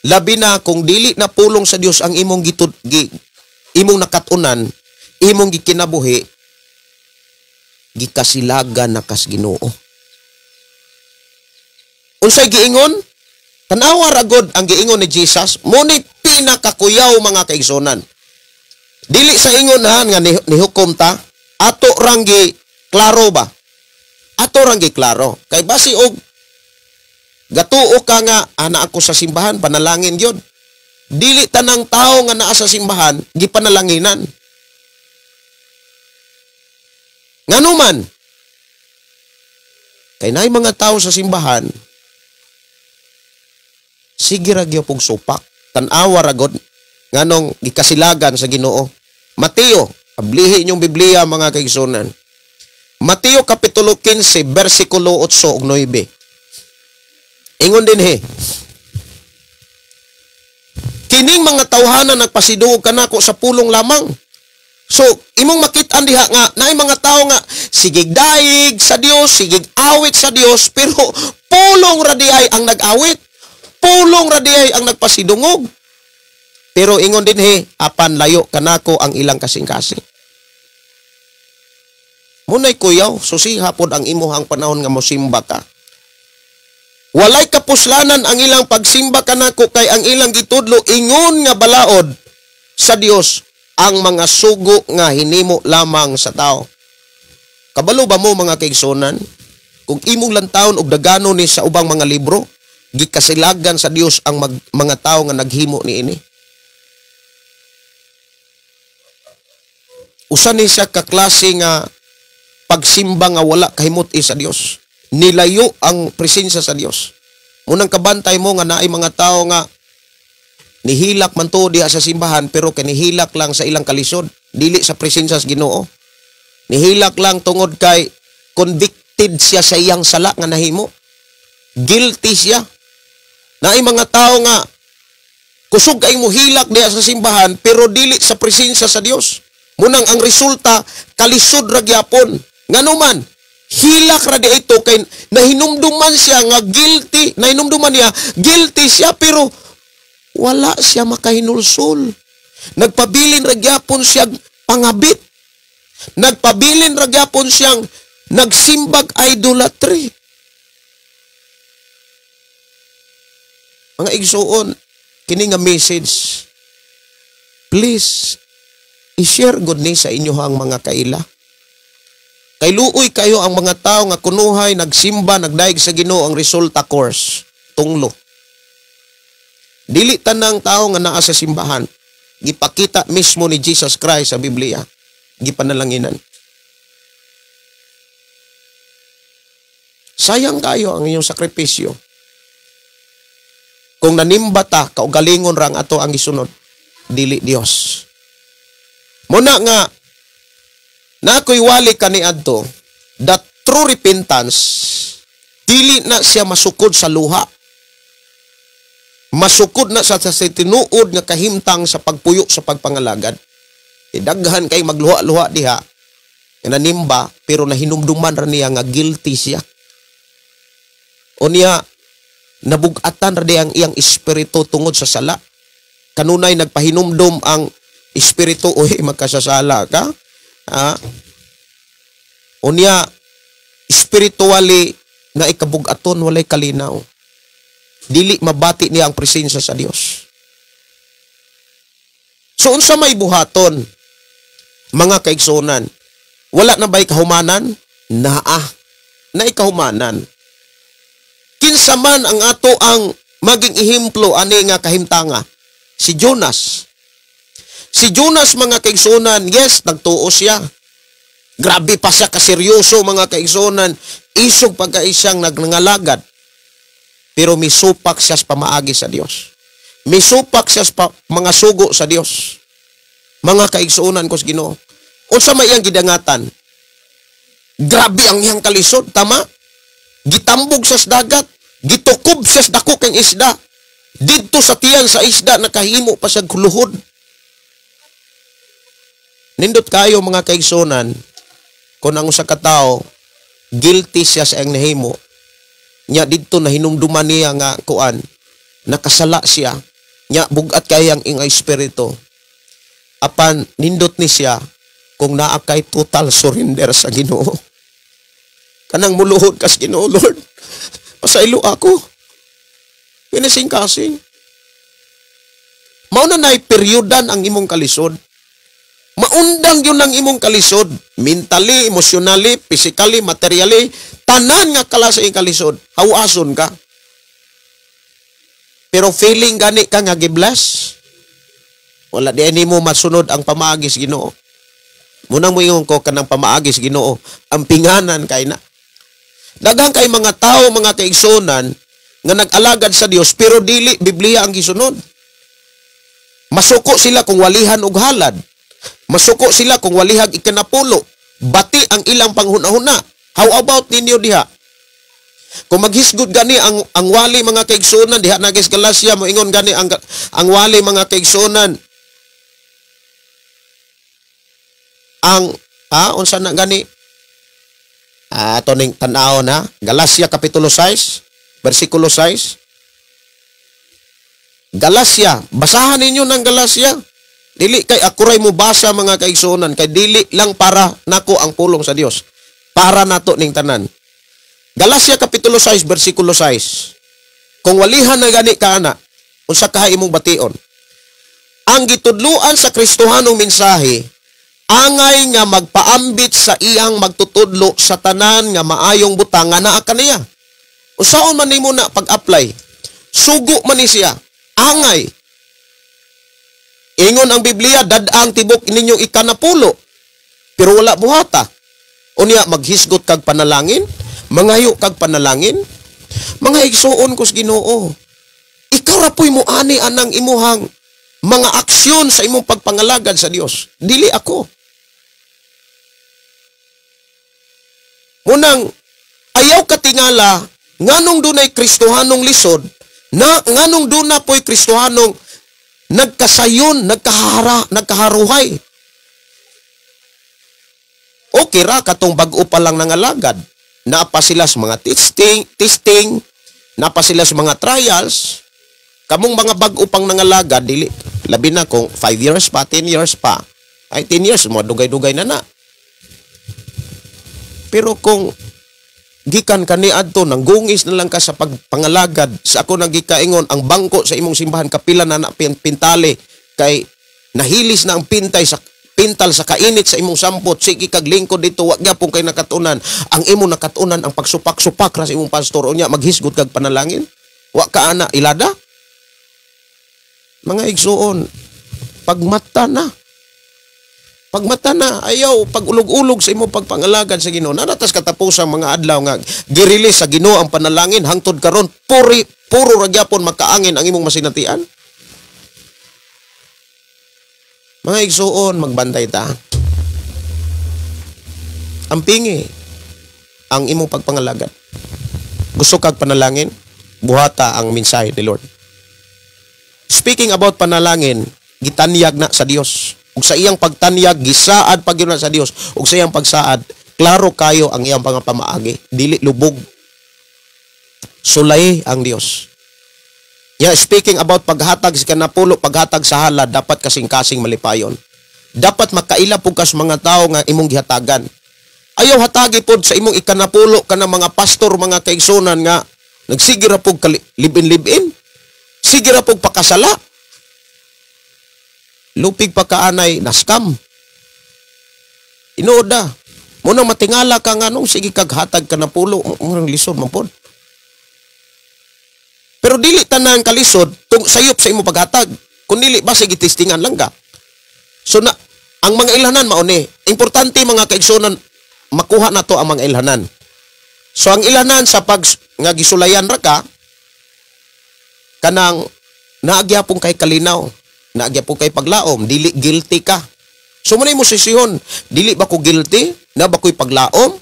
labi na kung dili na pulong sa Dios ang imong imong nakatunan, imong gikinabuhi, gikasilagan na kas Ginoo. Unsay giingon? Tan-awa ra gud ang giingon ni Jesus, mo ni pinakakuyaw mga kaigsunan. Dili sa ingon ha nga nihukom ta, ato rang gi klaro ba? Ato rang gi klaro. Kay basi og gatuo ka nga ana ako sa simbahan, panalangin gyud. Dili tanang tao nga naa sa simbahan gipanalanginan. Ngano man? Kay naay mga tao sa simbahan, sige ra gyud pug supak, tan-awa ra gud nganong gikasilagan sa Ginoo. Mateo, ablihi inyong Biblia mga kaigsunan. Mateo kapitulo 15 bersikulo 8 ug 9. Ingon dinhi, kining mga tawhana nagpasidungog kanako sa pulong lamang. So, imong makit-an diha nga naay mga tawo nga sigig daig sa Dios, sigig awit sa Dios, pero pulong ra diay ang nag-awit. Pulong ra diay ang nagpasidungog. Pero ingon dinhi, apan layo kanako ang ilang kasing-kasing. Munay kuyaw, susiha pod ang imuhang panahon nga mosimba ka. Walay kapuslanan ang ilang pagsimba kanako kay ang ilang gitudlo ingon nga balaod sa Dios ang mga sugo nga hinimo lamang sa tao. Kabalo ba mo mga kaigsunan? Kung imong lantawon og dagano ni sa ubang mga libro, gikasilagan sa Dios ang mga tao nga naghimo niini. Usa ni siya kaklase nga pagsimba nga wala kahimut-i sa Dios. Nilayo ang presensya sa Dios. Munang kabantay mo nga naay mga tao nga nihilak man to diha sa simbahan pero kanihilak lang sa ilang kalisod, dili sa presensya sa Ginoo. Nihilak lang tungod kay convicted siya sa iyang sala nga nahimo. Guilty siya. Naay mga tao nga kusog kay mo hilak diha sa simbahan pero dili sa presensya sa Dios. Munang ang resulta kalisod ra gyapon. Nganuman hilak ra di ito kay nahinumduman siya nga guilty, nahinumduman niya guilty siya pero wala siya makahinulsol. Nagpabilin ra gyapon siyang pangabit. Nagpabilin ra gyapon siyang nagsimbag idolatry. Mga igsuon, kini nga message, please i-share gud ni sa inyohang mga kaila. Kay luoy kayo ang mga tao nga kunuhay nagsimba, nagdaig sa Ginoo, ang resulta course tunglo. Dili tanang tao nga naa sa simbahan, gipakita mismo ni Jesus Christ sa Biblia, gipanalanginan. Sayang kayo ang inyong sakripisyo. Kung nanimba ta, kaugalingon ra ang ato ang gisunod, dili Dios. Muna nga na ako'y wali kaniadto, the true repentance, dili na siya masukod sa luha. Masukod na sa tinuod nga kahimtang sa pagpuyo sa pagpangalagad. Daghan kay magluha-luha diha, nga nanimba, pero nahinumduman ra niya nga guilty siya. O niya, nabugatan ra diya ang iyang espiritu tungod sa sala. Kanunay nagpahinumdum ang espiritu, uy, magkasasala ka. Ha? O niya, spiritually nga ikabugaton, walay kalinaw. Dili mabati niya ang presensya sa Dios. So unsa may buhaton, mga kaigsunan? Wala na ba'y kahumanan? Naa. Naay kahumanan. Kinsa man ang ato ang maging ehemplo ani nga kahimtanga? Si Jonas. Si Jonas, mga kaigsunan, yes, nagtuo siya. Grabe pa siya kaseryoso, mga kaigsunan. Isog pagka isang nagnangalagad. Pero misupak siya sa pamaagi sa Dios. Misupak siya sa mga sugo sa Dios. Mga kaigsuonan ko sa Ginoo. Unsa may iyang gidangatan? Grabe ang iyang kalisod, tama? Gitambog siya sa dagat, gitukob siya sa dako kang isda. Didto sa tiyan sa isda nakahimo pa siya guluhod. Nindot kayo mga kaigsuonan, kung ang usa ka tawo guilty siya sa iyang nahimo, nya didto na hinumduman niya nga kuan, nakasala siya, nya bugat kayang ing espiritu. Apan nindot ni siya kung naa kay total surrender sa Ginoo. Kanang muluhod kas Ginoo, Lord, pasaylo ako. Pinasing-kasing. Mao na nay peryodan ang imong kalisod. Maundang yun ang imong kalisod. Mentally, emotionally, physically, materially, tanan nga kala sa iyong kalisod. Hawason ka. Pero feeling gani ka nga gibless, wala di nimo masunod ang pamaagi sa Ginoo. Munang moingon ko kanang pamaagi sa Ginoo, ang pinganan kay na. Daghang kay mga tao, mga kaigsunan nga nag-alagad sa Dios pero dili Biblia ang gisunod. Masuko sila kung walihan og halad. Masuko sila kung walihag ikanapulo. Bati ang ilang panghuna-huna. How about ninyo diha? Kung maghisgod gani ang wali mga kaigsunan diha na guys Galacia, moingon gani ang wali mga kaigsunan ang unsa na gani ato ning tan-awon ha, Galacia kapitulo 6 bersikulo 6. Galacia, basahan ninyo ng Galacia. Dili kay akuray mo basa mga kaigsuonan, kay dili lang para nako ang pulong sa Dios, para nato ning tanan. Galacia kapitulo 6 bersikulo 6. Kung walihan na gani ka ana, unsa kaha imong bation? Ang gitudluan sa Kristohanong mensahe angay nga magpaambit sa iyang magtutudlo sa tanan nga maayong butang nga naa kaniya. Usaon man nimo na pag-apply? Sugo man ni siya, angay. Ingon ang Biblia, dad-ang tibok ninyong ikanapulo, pero wala buhata. Unya maghisgot kag panalangin, mangayo kag panalangin, mga igsuon ko sa Ginoo. Ikaw ra po'y muani anang imuhang mga aksyon sa imong pagpangalagad sa Dios. Dili ako. Munang ayaw katingala nganong dunay Kristohanong lisod, na nganong duna po'y Kristohanong nagkasayon, nagkaharuhay. Okay ra katong bag-o pa lang nangalagad. Naa pa sila sa mga testing, naa pa sila sa mga trials. Kamong mga bag-o pang nangalagad, dili labi na kung 5 years pa, 10 years pa. Ay 10 years mo dugay-dugay na na. Pero kung gikan kani adto nanggungis na lang ka sa pagpangalagad, sa ako nagikaingon ang bangko sa imong simbahan kapila na na pintale kay nahilis na ang pintay sa pintal sa kainit sa imong sampot, sige kag lingkod dito, wa gyapon kay nakatunan. Ang imong nakatunan ang pagsupak-supak ra sa imong pastor, unya maghisgot kag panalangin, wa ka ana ilada. Mga igsuon, pagmata na. Pagmata na, ayaw pag-ulog-ulog sa imong pagpangalagad sa Ginoo. Nanatas katapusang mga adlaw nga girelease sa Ginoo ang panalangin hangtod karon puro ra gyapon makaangin ang imong masinatian. Mga igsuon, magbantay ta. Ampingi ang imong pagpangalagad. Gusto kag panalangin, buhata ang mensahe ni Lord. Speaking about panalangin, gitanyag na sa Dios. Ug sa iyang pagtanyag, gisaad pag yun na sa Dios. Ug sa iyang pagsaad, klaro kayo ang iyang mga pamaagi. Dili lubog. Sulay ang Dios. Yeah, speaking about paghatag sa kanapulo, paghatag sa halad, dapat kasing-kasing malipayon. Dapat makaila pud ka sa mga tao nga imong gihatagan. Ayaw hatagi pod sa imong ikanapulo kanang mga pastor, mga kaigsunan nga nagsige ra pug libin-libin. Sige ra pug pakasala. Lupig pa kaanay na scam. Inoda. Muna matingala ka nga nung sige kag hatag ka na pulo, murang lisod man pod. Pero dili tanan kalisod tung sayop sa imong paghatag. Kun dili ba sige testingan lang ka. So na ang mga ilhanan mauni. Importante mga kaigsunan makuha na to ang mga ilhanan. So ang ilhanan sa pag nga gisulayan ra ka kanang naagyapon kay kalinaw, naagyapon kay paglaom, dili guilty ka. So manay mo sisihon, dili ba ko guilty? Na ba ko'y paglaom?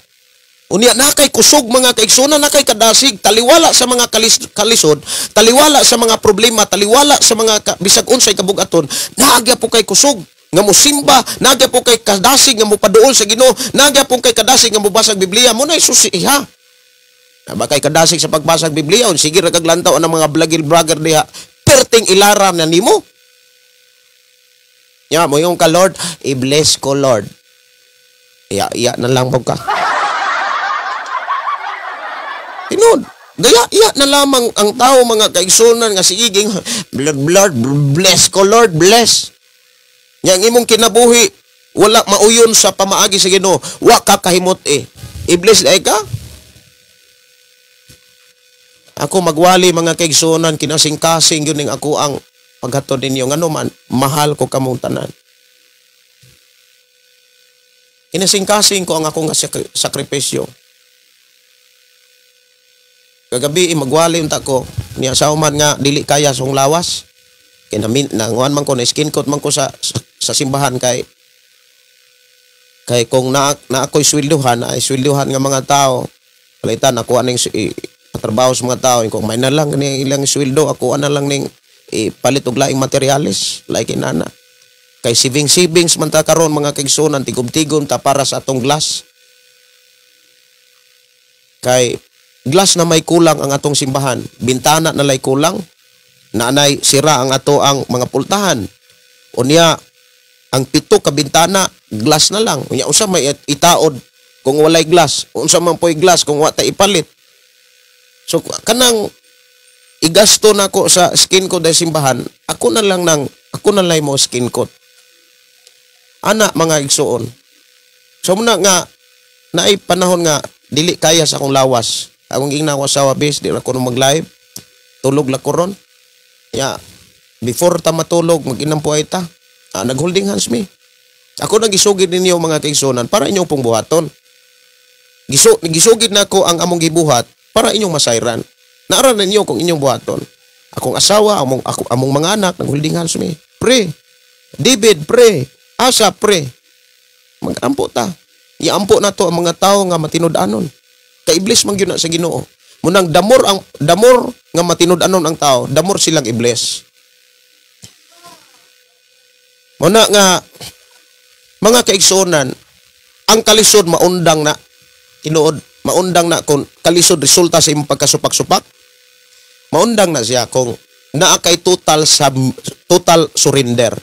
Unya na kay kusog mga kaigsunan, na kay kadasig, taliwala sa mga kalisod, taliwala sa mga problema, taliwala sa mga bisag unsay kabugaton, naagya po kay kusog nga mosimba, naagya po kay kadasig nga mopaduol sa Ginoo, naagya po kay kadasig nga mobasag Biblia, mo na susi ha. Na ba kay kadasig sa pagbasag Biblia, on sige ra kag lantaw ang mga vlogger diha, perting ilara na nimo. Ya, mo yung ka Lord, i-bless ko Lord. Ya, iya na lang po ka. Tinod, gaya iya na lamang ang tao mga kaigsunan nga sigiging Lord, bless ko Lord, bless. Yang imong kinabuhi wala mauyon sa pamaagi sa Ginoo, wa ka kahimot eh. I-bless ay ka. Ako magwali mga kaigsunan, kinasing-kasing yun ning ako ang paghatod ninyo. Ngano man, mahal ko kamong tanan. Kinasing-kasing ko ang akong sakripisyo. Kagabi magwali unta ko niya sa human nga dili kaya sa lawas. Kay namin nanguan man ko na skin coat man ko sa simbahan kay kung na ako'y swelduhan ay swelduhan nga mga tao. Palitan ako aning patrabaho sa mga tao kung may na lang ni ilang sweldo ako ana lang ning ipalit og laing materyales like inana. Kay savings man ta karon mga kaigsunan tigom-tigom ta para sa atong glass. Kay glass na may kulang ang atong simbahan, bintana na lay kulang, naanay sira ang ato ang mga pultahan. Unya ang 7 ka bintana glass na lang. Unya unsa may itaod kung walay glass, unsa man po'y glass kung wa ta ipalit. So kanang igasto nako sa skin ko dahil simbahan, ako na lang mo skin coat. Ana mga igsuon. So muna nga naay panahon nga dili kaya sa akong lawas. Akong ingna ako asawa bis, di na ko mag-live. Tulog la ko ron. Ya, before ta matulog, mag-inampo ay ta. Nag-holding hands me. Ako nagisugid ninyo mga kaigsunan para inyong pong buhaton. Gisugid na ko ang among gibuhat para inyong masayran. Naara ninyo kung inyong buhaton. Akong asawa, among mga anak, nag-holding hands me. Pre, David, pre, Asa, pre. Mag-ampo ta. Iampo na to ang mga tao nga matinud-anon. Kay iblis man gyud na sa Ginoo. Munang damor nga matinud-anon ang tao, damor silang iblis. Muna nga mga kaigsuonan, ang kalisod maundang na tinuod, maundang na kung kalisod resulta sa imong pagkasupak-supak. Maundang na siya kung naa kay total surrender.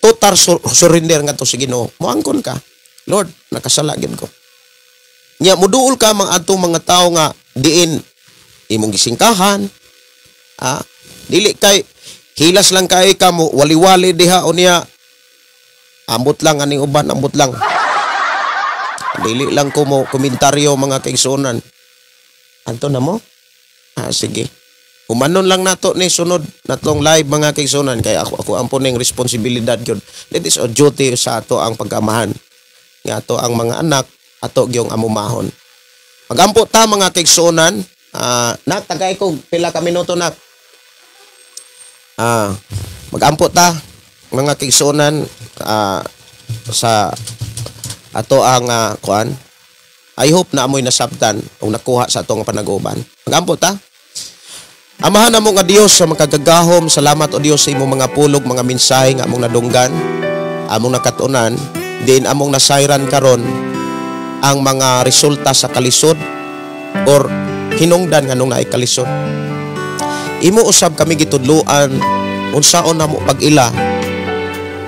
Total surrender ngadto sa Ginoo. Moangkon ka. Lord, nakasala gyud ko. Nya muduol ka mga atong mga tao nga diin imong gisingkahan. Dili kay hilas lang kay ka mo wali-wali diha unya ambot lang aning uban, ambot lang. Dili lang ko mo komentaryo mga kaigsuonan. Anto na mo? Sige. Humanon lang nato ni sunod natong live mga kaigsuonan kay ako ang puning responsibilidad gyud. That is a duty sa ato ang pagkamahan. Nga ato ang mga anak ato gyung amumahon. Magampo ta mga kaigsuonan. Nak tagay ko pila ka minuto nak. Magampo ta mga kaigsuonan sa ato ang kuan. I hope na amoy nasabtan o nakuha sa atong panag-uban. Magampo ta. Amahan namo nga Dios sa makagagahom, salamat o Dios sa imong mga pulog, mga mensahe nga among nadunggan, among nakatunan, din among nasayran karon ang mga resulta sa kalisod or hinungdan nganong naay kalisod. Imo usab kami gitudloan unsaon namo pag-ila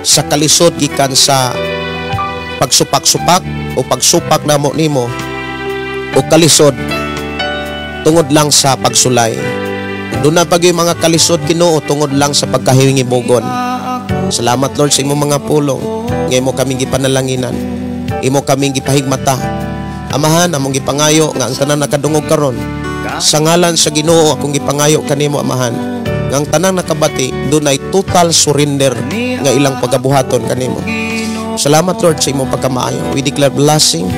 sa kalisod gikan sa pagsupak-supak o pagsupak namo nimo o kalisod tungod lang sa pagsulay. Doon na pag yung mga kalisod Ginoo tungod lang sa pagkahingibugon. Salamat Lord sa imong mga pulong nga imo kaming gipanalanginan, imo kaming gipahigmata. Amahan, among gipangayo nga ang tanan nakadungog karon sa ngalan sa Ginoo akong gipangayo kanimo Amahan nga ang tanan nakabati dunay total surrender nga ilang pagabuhaton kanimo. Salamat Lord sa imong pagkamaayo. We declare blessing,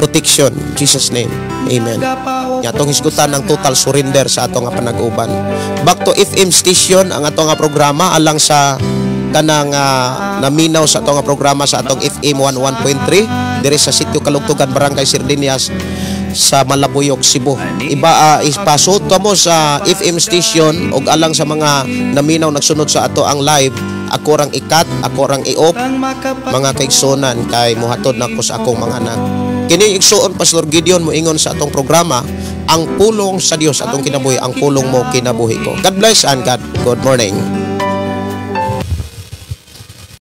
protection in Jesus name. Amen. Nga atong hisgutan ang total surrender sa atong nga panag-uban. Back to FM station ang atong nga programa alang sa kanang naminaw sa atong nga programa sa atong FM 11.3 diri sa Sitio Kalugtugan, Barangay Sardinias sa Malabuyok, Cebu. Iba ipasod mo sa FM station og alang sa mga naminaw nagsunod sa ato ang live. Ako rang ikat, ako rang i-off mga kaigsunan kay mohatod nako sa akong mga anak. Kini igsuon Pastor Gideon moingon sa atong programa, ang pulong sa Dios atong kinabuhi, ang pulong mo kinabuhi ko. God bless and God good morning.